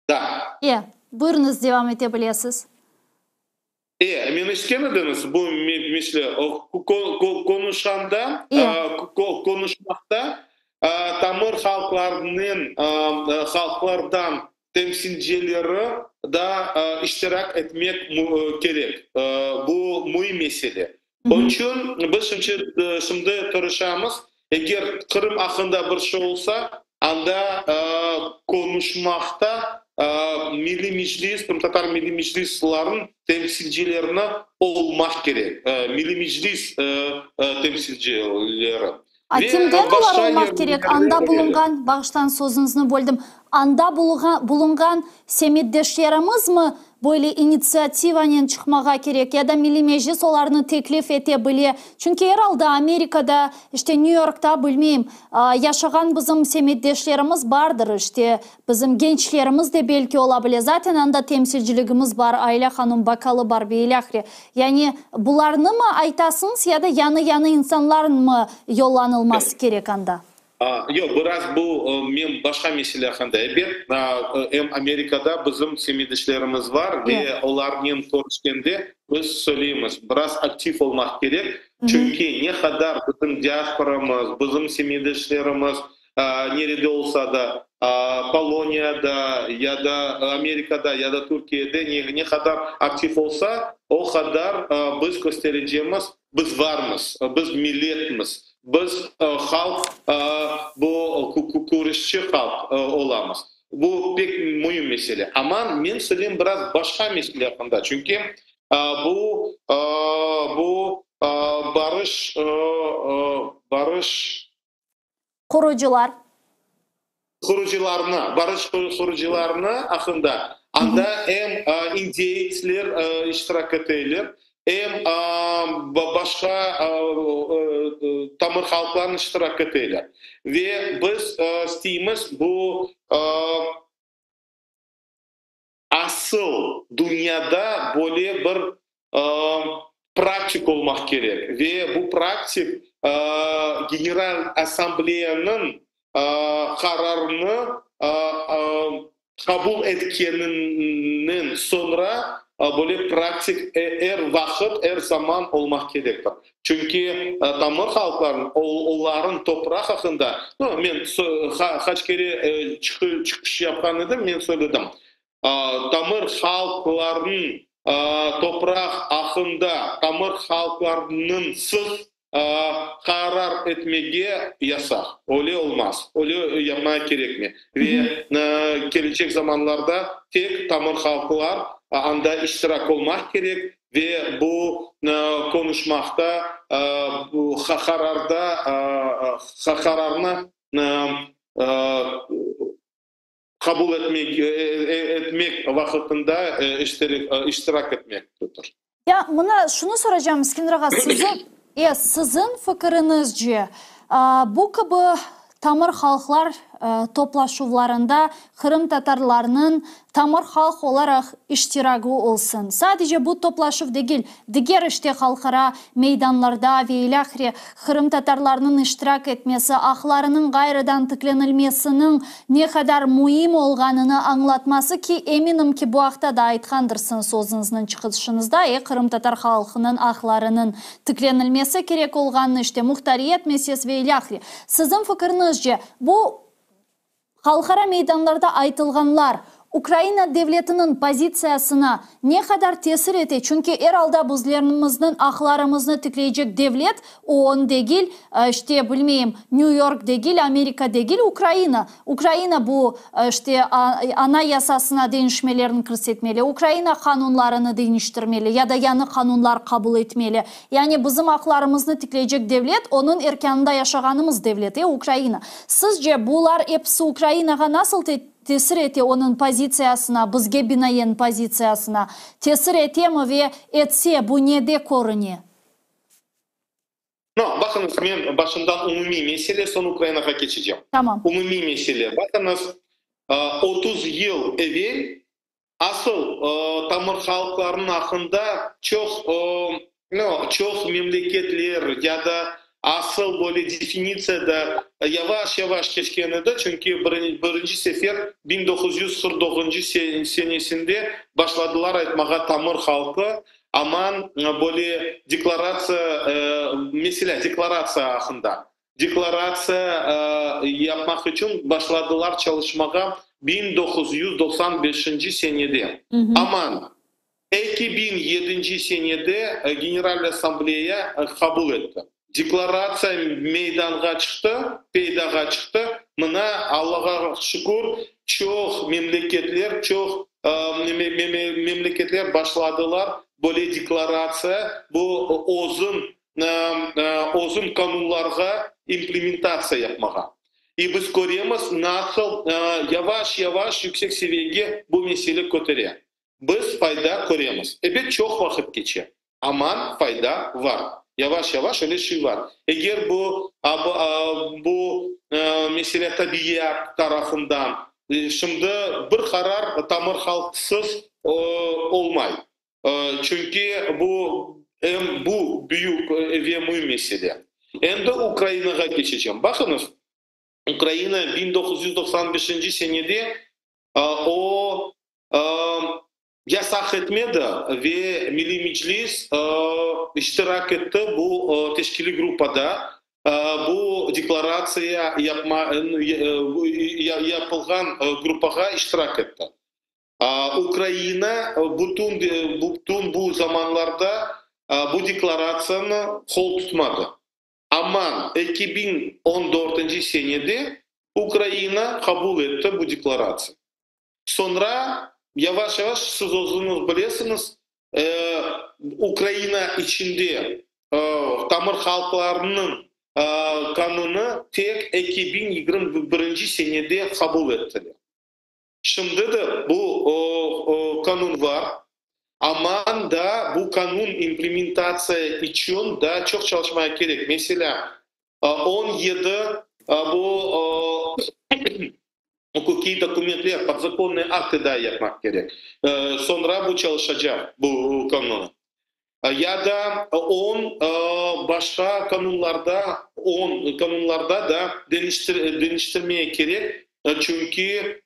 Da. E, buyurıñız, devam ete bilesiz. E, meni eşitken ediñiz? Bu mesele qonuşqanda, qonuşmaqta tamır halqlarnen, halqlardan temsilcileri da iştirak etmek kerek. Bu müim mesele. Onıñ içün biz şimdi tırışamız, eger Qırım aqqında bir şey olsa, anda qonuşmaqta Milliy Meclis, Qırımtatar Milliy Meclislerniñ temsilcilerini olmaq kerek, Milliy Meclis temsilcileri. A Ve kimden olar başqa olmaq kerek? yerlerde Anda öyle. bulunğan, bağışlañ sözüñizni böldim, anda bulunğan semetdeşlerimizmi böyle initsiativanen çıqmağa kerek ya da Milliy Meclis olarnı teklif ete bile? Çünki er alda Amerikada, işte New Yorkta, bilmeyim, yaşağan bizim semetdeşlerimiz bardır, işte bizim gençlerimiz de belki ola bile. Zaten anda temsilciligimiz bar, Ayla hanım Bakalı bar ve ilâhre. Yani bularnımı aytasıñız ya da yañı-yañı insanlarnmı yollanılması kerek anda? Yoq, biraz bu men başqa mesele aqqında. Ebet, em Amerikada bizim semetdeşlerimiz bar ve olarnen körüşkende biz söyleymiz, biraz aktiv olmaq kerek, çünki ne qadar bizim diasporamız, bizim semetdeşlerimiz nerede olsa da, Poloniyada ya da Amerikada ya da Türkiyede ne qadar aktiv olsa, o qadar biz kösterecemiz, biz varmız, biz milletmiz, biz halq, bu küreşçi halq olamız. Bu pek müim mesele. Amma men söyleyim biraz başqa mesele aqqında, çünki bu, bu barış, barış. Qurucılar. Qurucılarnı, barış qurucılarnı aqqında, anda em indeytsler iştirak eteler, em başqa tamır halqlar iştirak eteler. Ve biz isteymiz bu asıl dünyada böyle bir praktik olmaq kerek ve bu praktik General Assambleyanıñ qararını qabul etkeninden soñra böyle praktik er vaqıt, er zaman olmaq kerektir. Çünki tamır halqlarnıñ, olarnıñ topraq aqqında, no, men qaç kere çıqış yapqan edim, men söyledim, tamır halqlarnıñ topraq aqqında tamır halqlarnıñsız qarar etmege yasaq. Öyle olmaz, öyle yapmağa kerekmey. Ve kelecek zamanlarda tek tamır halqlar anda iştirak olmaq kerek ve bu qonuşmaqta, bu qararda, qararnı qabul etmek etmek vaqıtında iştirak etmektedir. Ya, mına şunı soracağım, İskender ağa, siziñ, e, siziñ fikiriñizce, bu kibi tamır halqlar toplaşuvlarında qırımtatarlarnıñ tamır halq olaraq iştiragı olsun, sadece bu toplaşuv degil, diger işte halqara meydanlarda ve ilâhre qırımtatarlarnıñ iştirak etmesi, aqlarınıñ ğayrıdan tiklenilmesiniñ ne qadar müim olğanını añlatması ki, eminim ki, bu aqta da aytqandırsıñız özüñizniñ çıqışıñızda, e, qırımtatar halqınıñ aqlarınıñ tiklenilmesi kerek olğanını, işte, muhtariyet meselesi ve ilâhre. Siziñ fikiriñizce, bu halqara meydanlarda aytılğanlar Ukraina devletiniñ pozitsiyasına ne qadar tesir ete, çünki er alda bizlerimizniñ aqlarımıznı tikleycek devlet OON degil, işte, bilmeyim, New York degil, Amerika degil, Ukraina. Ukraina bu, işte, Anayasasına deñişmelerni kirsetmeli, Ukraina qanunlarını deñiştirmeli ya da yañı qanunlar qabul etmeli. Yani bizim aqlarımıznı tikleycek devlet, onıñ erkânında yaşağanımız devlet, e, Ukraina. Sizce, bular episi Ukrainağa nasıl tesir ete, onıñ pozitsiyasına, bizge binaen pozitsiyasına tesir etemi ve etse, bu nede körüne? No, baqıñız, men başından umumiy mesele, soñ Ukrainağa keçecem. Tamam. Umumiy mesele. Baqıñız, 30 yıl evel asıl tamır halqlarnıñ aqqında çoq, no, çoq memleketler ya da asıl böyle definitsiya da yavaş-yavaş keçken edi, çünki birinci sefer 1949 senesinde başladılar aytmağa tamır halqı, Aman, böyle deklaratsiya, meselâ, deklaratsiya aqqında. Deklaratsiya yapmaq içün başladılar çalışmağa 1995-nci senede. Aman, 2007-nci senede General Assambleya qabul etti. Deklaratsiya meydanğa çıqtı, peydağa çıqtı. Mına, Allağa şükür, çoq memleketler, çoq memleketler başladılar böyle deklaratsiya, bu özün. özün qanunlarğa implementatsiya yapmağa. İ biz köremiz, nasıl yavaş-yavaş yüksek seviyege bu mesele kötere. Biz fayda köremiz. Ebet, çoq vaqıt keçe, aman fayda var. Yavaş-yavaş öyle şey var. Eger bu bu mesele tabiat tarafından, şimdi bir qarar tamır halqsız olmay. Çünki bu em bu büyük ve müim mesele. Endi Ukrainağa keçecem. Baqıñız, Ukraina 1995 senede o yasaq etmedi ve Milliy Meclis iştirak etti bu teşkiliy gruppada, bu deklaratsiya yapma yapılğan gruppağa iştirak etti. Ukraina bütün bütün bu zamanlarda bu deklaratsiyanı qol tutmadı. Amma 2014 senede Ukraina qabul etti bu deklaratsiya. Soñra yavaş-yavaş, siz özüñiz bilesiñiz, Ukraina içinde tamır halqlarınıñ qanunı tek 2021 senede qabul ettiler. Şimdi de bu qanun bar, aman da bu qanun implementatsiya içün daa çoq çalışmağa kerek. Meselâ, 17 bu uquqiy dokumentler, подзаконные акты da yapmaq kerek. Soñra bu çalışacaq, bu qanun. Ya da 10 başqa qanunlarda, 10 qanunlarda da deñiştirmeye kerek, çünki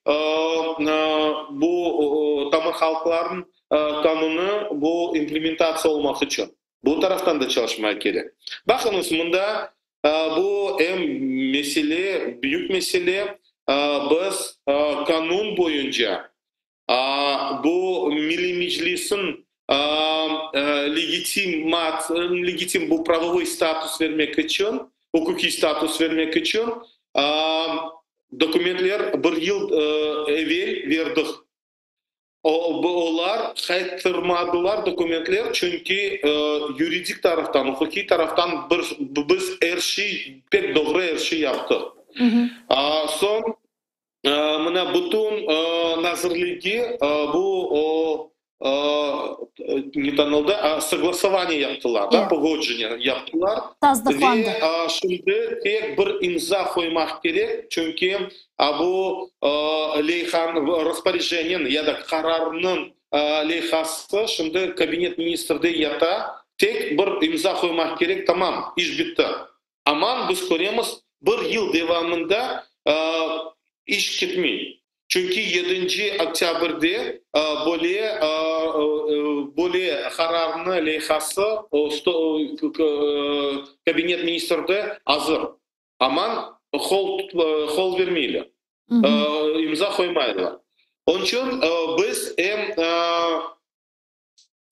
bu tamır halqlarnıñ qanunı bu implementatsiya olmaq içün. Bu taraftan da çalışmaq kerek. Baqıñız, mında bu em mesele, büyük mesele, biz qanun boyunca bu Milliy Meclisniñ legitim bu правовой status vermek içün, uquqiy status vermek içün dokumentler bir yıl evel berdik. Olar qaytarmadılar dokumentler, çünki yuridik taraftan, uquqiy taraftan biz er şey, pek doğru er şey yaptıq. Soñ mına bütün nazirligi bu ne tanıldı, согласование yaptılar, da, погоджение yaptılar. Tasdıqlandı. Ve şimdi tek bir imza qoymaq kerek, çünki bu leyhanıñ, распоряжение ya da qararnıñ leyhası şimdi kabinet ministrde yata, tek bir imza qoymaq kerek, tamam, iş bitti. Aman biz köremiz, bir yıl devamında iş ketmey. Çünki 7 oktâbrde böyle qararnı leyhası kabinet ministrde azır. Aman qol bermeyler, imza qoymaylar. Onıñ içün biz em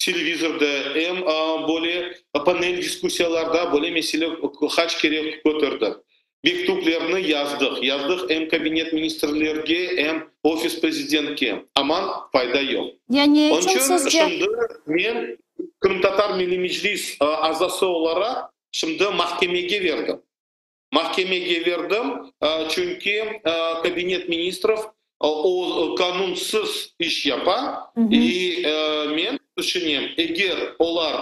televizorda, em böyle panel diskussiyalarda böyle mesele qaç kere köterdik. Mektüplerni yazdıq. Yazdıq em kabinet ministrlerge, em ofis prezidentke. Aman fayda yoq. Ya ne Onıñ içün içün sizce? şimdi men Qırımtatar Milliy Meclis azası olaraq şimdi mahkemege berdim. Mahkemege berdim, çünki kabinet ministrov o qanunsız iş yapa. İ men tüşünem, eger olar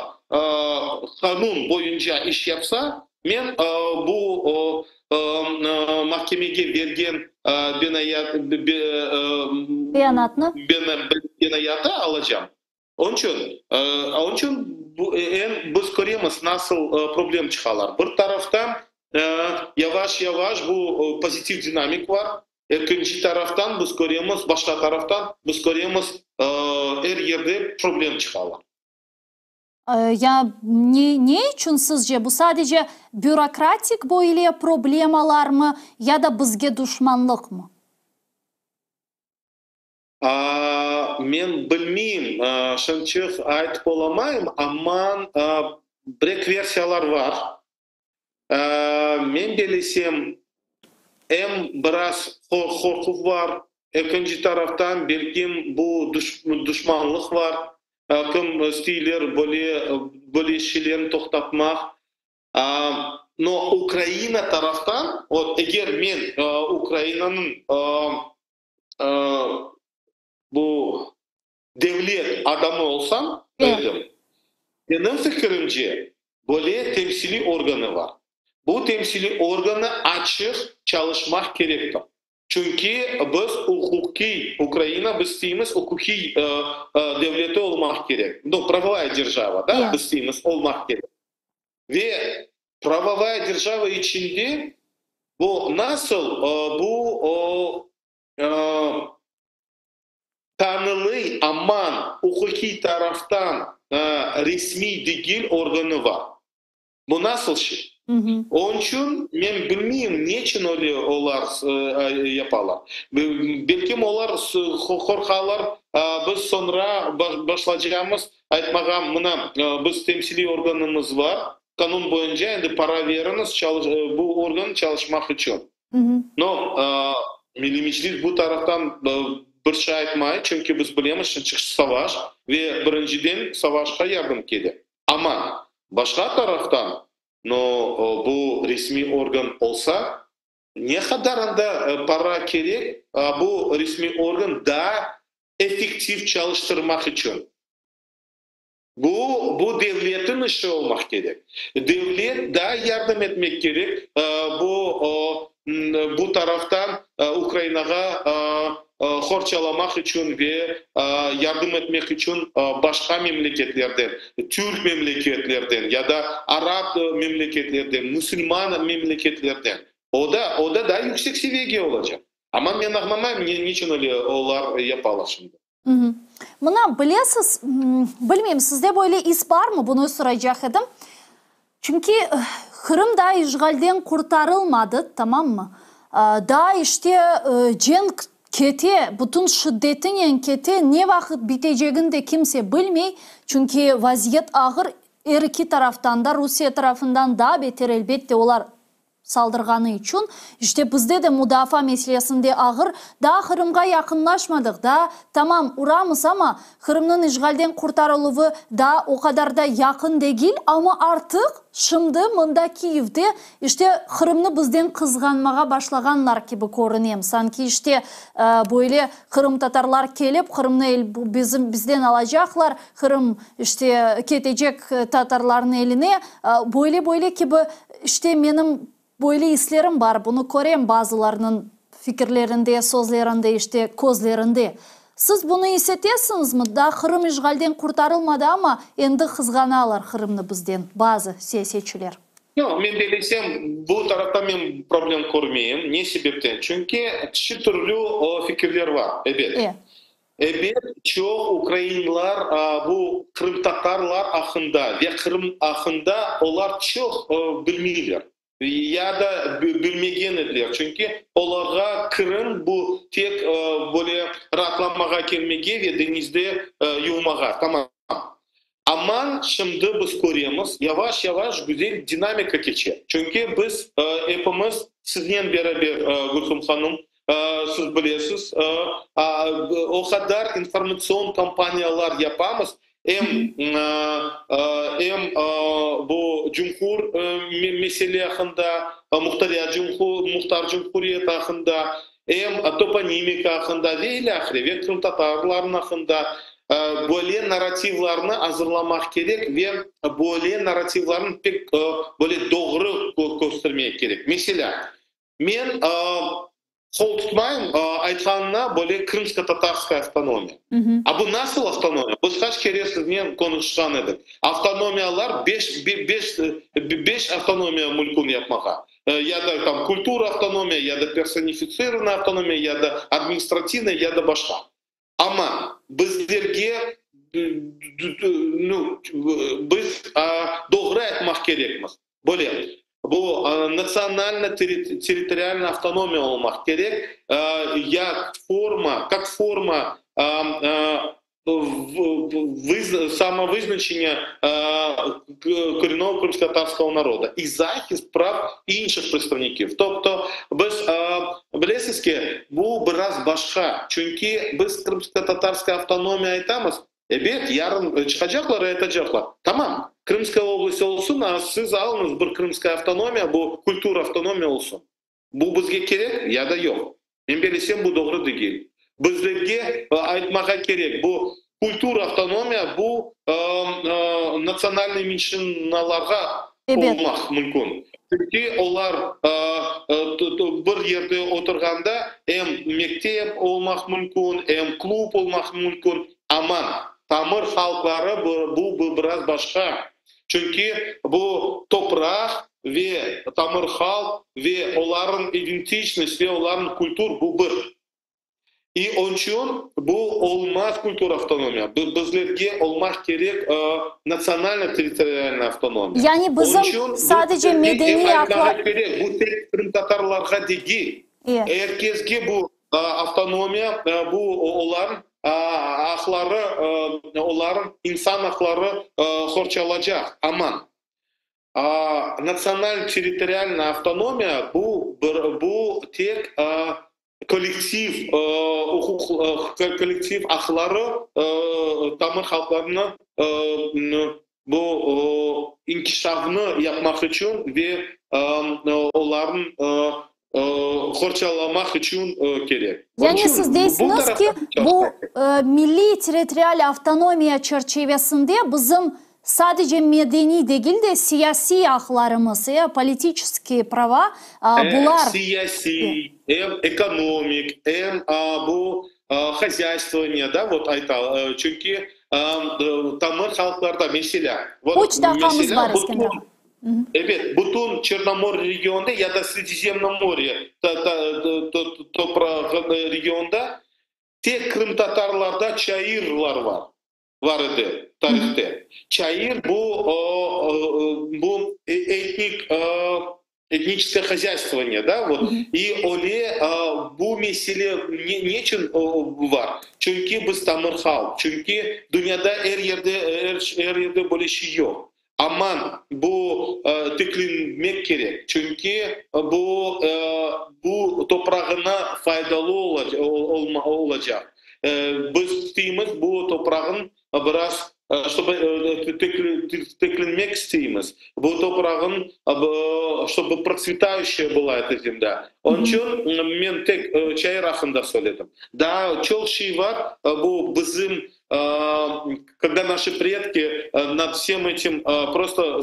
qanun boyunca iş yapsa, men bu mahkemege bergen Beyanatnı? Beyanatı alacam. Onıñ içün em biz köremiz, nasıl problem çıqalar. Bir taraftan yavaş-yavaş bu pozitiv dinamik bar. Ekinci taraftan biz köremiz, başqa taraftan biz köremiz, er yerde problem çıqalar. Ya ne içün sizce bu sadece bürokratik böyle problemalarmı ya da bizge duşmanlıqmı? Men bilmeyim, şimdiçik aytıp olamayım, amma bir versiyalar bar. Men bilsem, em biraz qorquv bar, ekinci taraftan belkim bu duşmanlıq bar, kim isteyler böyle böyle şeylerni toqtatmaq. No Ukraina taraftan, vot, eger men Ukrainanıñ bu devlet adamı olsam edim, menim fikirimce, böyle temsiliy organı bar. Bu temsiliy organı açıq çalışmaq kerektir. Çünki biz uquqiy, Ukraina, biz isteymiz uquqiy devleti olmaq kerek. Nu, pravovaya derjava, da, biz isteymiz olmaq kerek. Ve pravovaya derjava içinde bu nasıl bu tanılıy, aman uquqiy taraftan resmiy degil organı bar. Bu nasıl şey? Onıñ içün men bilmeyim, neçün öyle olar yapalar. Belkim olar qorqalar, biz soñra başlacağımız aytmağa, mına, biz temsiliy organımız bar, qanun boyunca endi para veriñiz bu organ çalışmaq içün. No, Milliy Meclis bu taraftan bir şey aytmay, çünki biz bilemiz, şimdi çıqtı savaş ve birinciden savaşqa yardım kele. Amma başqa taraftan, no, bu resmiy organ olsa, ne qadar anda para kerek bu resmiy organ daa effektiv çalıştırmaq içün? Bu, bu devletniñ işi olmaq kerek. Devlet daa yardım etmek kerek bu, bu taraftan Ukrainağa qorçalamaq içün ve yardım etmek içün başqa memleketlerden, türk memleketlerden ya da arap memleketlerden, musulman memleketlerden. O da, o da daa yüksek seviyege olacaq. Amma men añlamayım, niçün öyle olar yapalar şimdi. Mına, bilesiz, bilmeyim, sizde böyle is barmı, bunı soraycaq edim. Çünki Qırım daa işğalden qurtarılmadı, tamammı? Daa işte cenk kete, bütün şiddetinen kete, ne vaqıt bitecegini de kimse bilmey, çünki vaziyet ağır, er eki taraftan da, Rusiye tarafından daa beter, elbette, olar saldırğanı içün, işte bizde de mudafaa meselesinde ağır, daa Qırımğa yaqınlaşmadıq, daa, tamam, uramız, amma Qırımnıñ işğalden qurtarıluvı daa o qadar da yaqın degil, amma artıq şimdi mında Kiyevde, işte, Qırımnı bizden qızğanmağa başlağanlar kibi körünem, sanki, işte, böyle qırımtatarlar kelip, Qırımnı bizim bizden alacaqlar, Qırım, işte, ketecek tatarlarnıñ eline, böyle-böyle kibi İşte, menim böyle islerim bar, bunı körem bazılarınıñ fikirlerinde, sözlerinde, işte, közlerinde. Siz bunı is etesiñizmi? Daa Qırım işğalden qurtarılmadı, amma endi qızğanalar Qırımnı bizden bazı siyasetçiler. Yoq, men bellesem, bu tarafta men problem körmeyim. Ne sebepten? Çünki çeşit türlü fikirler bar, ebet. Ebet, çoq ukrainlar bu qırımtatarlar aqqında ve Qırım aqqında olar çoq bilmeyler ya da bilmegen ediler, çünki olarğa Qırım bu tek böyle raatlanmağa kelmege ve deñizde yuvmağa, tamam. Amma şimdi biz köremiz, yavaş-yavaş güzel dinamika keçe. Çünki biz epimiz siznen beraber, Gülsum hanım, siz bilesiz, o qadar informatsion kampaniyalar yapamız, em em bu cumhur mesele aqqında, muhtariyat muhtar cumhuriyet aqqında, em toponimika aqqında ve ilâhre, ve qırımtatarlarnıñ aqqında böyle narrativlarnı azırlamaq kerek ve böyle narrativlarnı pek böyle doğru köstermek kerek. Meselâ, men qol tutmayım aytqanına böyle krımsko-tatarskaya avtonomiya. A bu nasıl avtonomiya? Biz qaç kere siznen qonuşqan edik. Avtonomiyalar beş, beş, beş avtonomiya mümkün yapmağa. Ya da tam kultura avtonomiya, ya da personifitsirovanная avtonomiya, ya da administrativnaya, ya da başqa. Amma bizlerge, nu, biz doğru aytmaq kerekmiz. Böyle, bu natsionalno-territorialnaya avtonomiya olmaq kerek, ya forma, kak forma samovıznaçeniya korенного крымско-татарского народа і захист прав інших представників. Тобто, biz, bilesiz ki, bu biraz başqa, çünki biz krımsko-tatarskaya avtonomiya aytamız. Ebet, yarın çıqacaqlar, aytacaqlar, Tamam, Krımskaya oblast olsun, a siz alıñız bir Krımskaya avtonomiya, bu kultur avtonomiya olsun. Bu bizge kerek ya da yoq? Men belesem, bu doğru degil. Bizlerge aytmağa kerek, bu kultur avtonomiya, bu natsionalnıy menşinalarğa olmaq mümkün. Çünki olar bir yerde oturğanda em mektep olmaq mümkün, em klub olmaq mümkün, amma tamır halqları bu biraz başqa. Çünki bu topraq ve tamır halq ve olarnıñ identiçnost ve olarnıñ kultur bu bir. İ onçün bu olmaz kultur avtonomiya. Bizlerge olmaq kerek natsionalno-territorialnıy avtonomiya. Yani bizim sadece medeniy aqlar. Kerek, bu tek qırımtatarlarğa degil. Er kesge bu avtonomiya, bu olarnıñ aqları, olarnıñ insan aqları qorçalacaq. Amma natsional-territorialnıy avtonomiya bu bir, bu tek kollektiv uquq, kollektiv aqları tamır halqlarını bu inkişafnı yapmaq içün ve olarnıñ qorçalamaq içün kerek. Yani siz deysiñiz ki, bu milliy territorial avtonomiya çerçivesinde bizim Sadece medeniy degil de, siyasiy aqlarımız, e, politiçeskiye prava, bular. Em siyasiy, em ekonomik, em bu hozyaystvovaniye, da, vot ayta, çünki tamır halqlarda, meselâ, vot, Üç daqqamız bar, Eskender ağa. Ebet, bütün Çernomor regionda ya da Sredizemnomorye toprağı regionda tek qırımtatarlarda çayırlar bar. Var edi tarihte. Çayır bu, bu etnik, etniçeskoye hozyaystvo, da, vot. İ öyle bu mesele neçün var? Çünki biz tamır halq, çünki dünyada er yerde, er yerde böyle şey yoq. Aman bu tiklenmek kerek, çünki bu, bu toprağına faydalı olacaq. Biz isteymiz bu toprağın biraz, ştobı tiklenmek isteymiz, bu toprağın, ştobı protsvetayuşçaya была эта zemlâ. Onıñ içün men tek çayır aqqında söyledim. Daa çoq şey bar, bu bizim Kogda naşı predki nad vsem etim prosto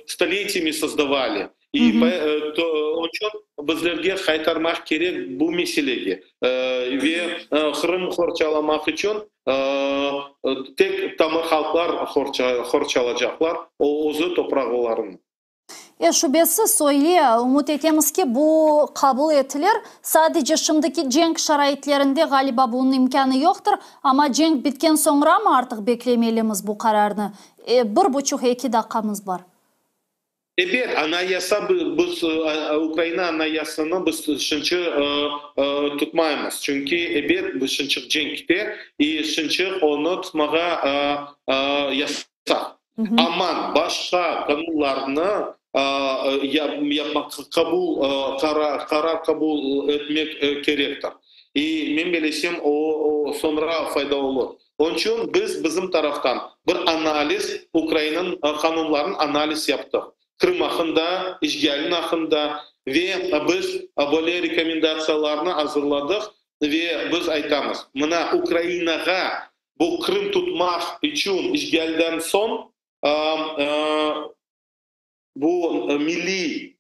stoletiyami sozdavali. İ onıñ içün bizlerge qaytarmaq kerek bu meselege. Ve Qırım qorçalamaq içün tek tamır halqlar qorçalacaqlar özü toprağlarını. E, şübesiz, öyle. Ümüt etemiz ki, bu qabul etilir. Sadece şimdiki cenk şaraitlerinde, ğaliba, bunıñ imkânı yoqtır. Amma cenk bitken soñramı artıq beklemelimiz bu qararnı? E, bir buçuq, eki daqqamız bar. Ebet, anayasa, biz, Ukraina anayasını biz şınçı tutmaymız. Çünki, ebet, biz şınçıq cenkte, i şınçıq onı tutmağa yasaq. Aman başqa qanunlarnı yapmaq, qabul, qarar qabul etmek kerektir. İ men belesem, o soñra fayda olur. Onıñ içün biz bizim taraftan bir analiz, Ukrainanıñ qanunlarını analiz yaptıq, Qırım aqqında, işğalniñ aqqında, ve biz böyle rekomendatsiyalarnı azırladıq ve biz aytamız, mına Ukrainağa Bu Qırım tutmaq içün işğalden soñ bu milliy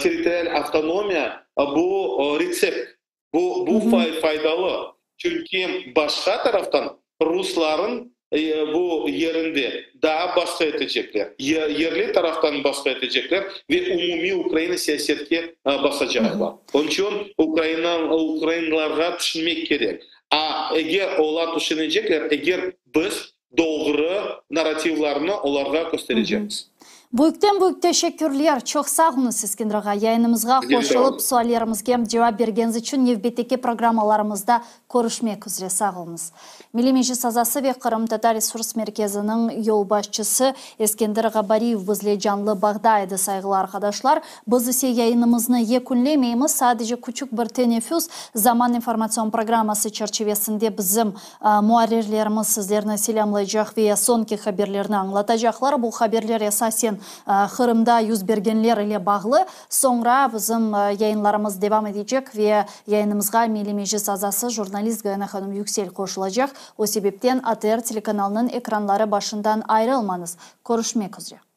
territorial avtonomiya bu retsept, bu bu faydalı. Çünki başqa taraftan rusların bu yerinde daa basqı etecekler, yerli taraftan basqı etecekler ve umumiy Ukraina siyasetke basacaqlar. Onıñ içün Ukraina ukrainlarğa tüşünmek kerek. A eger olar tüşünecekler, eger biz doğru narrativlarnı olarğa kösterecekmiz. Büyükten-büyük teşekkürler, çoq sağ oluñız, Eskender ağa, yayınımızğa qoşulıp, suallerimizge cevap bergeniñiz içün. Nevbetteki programmalarımızda körüşmek üzre, sağ oluñız. Milliy Meclis azası ve Qırımtatar Resurs Merkeziniñ yolbaşçısı Eskender Ğabariyev bizle canlı bağda edi, sayğılı arqadaşlar. Biz ise yayınımıznı yekünlemeymiz, sadece küçük bir teneffüs, Zaman informatsion programması çerçivesinde bizim Muarrirlerimiz sizlerni selâmlaycaq ve soñki haberlerni añlatacaqlar. Bu haberler esasen Qırımda yüz bergenler ile bağlı. Soñra bizim yayınlarımız devam etecek ve yayınımızğa Milliy Meclis azası, jurnalist Gayana hanım Yüksel qoşulacaq. O sebepten ATR telekanalınıñ ekranları başından ayrılmañız. Körüşmek üzre.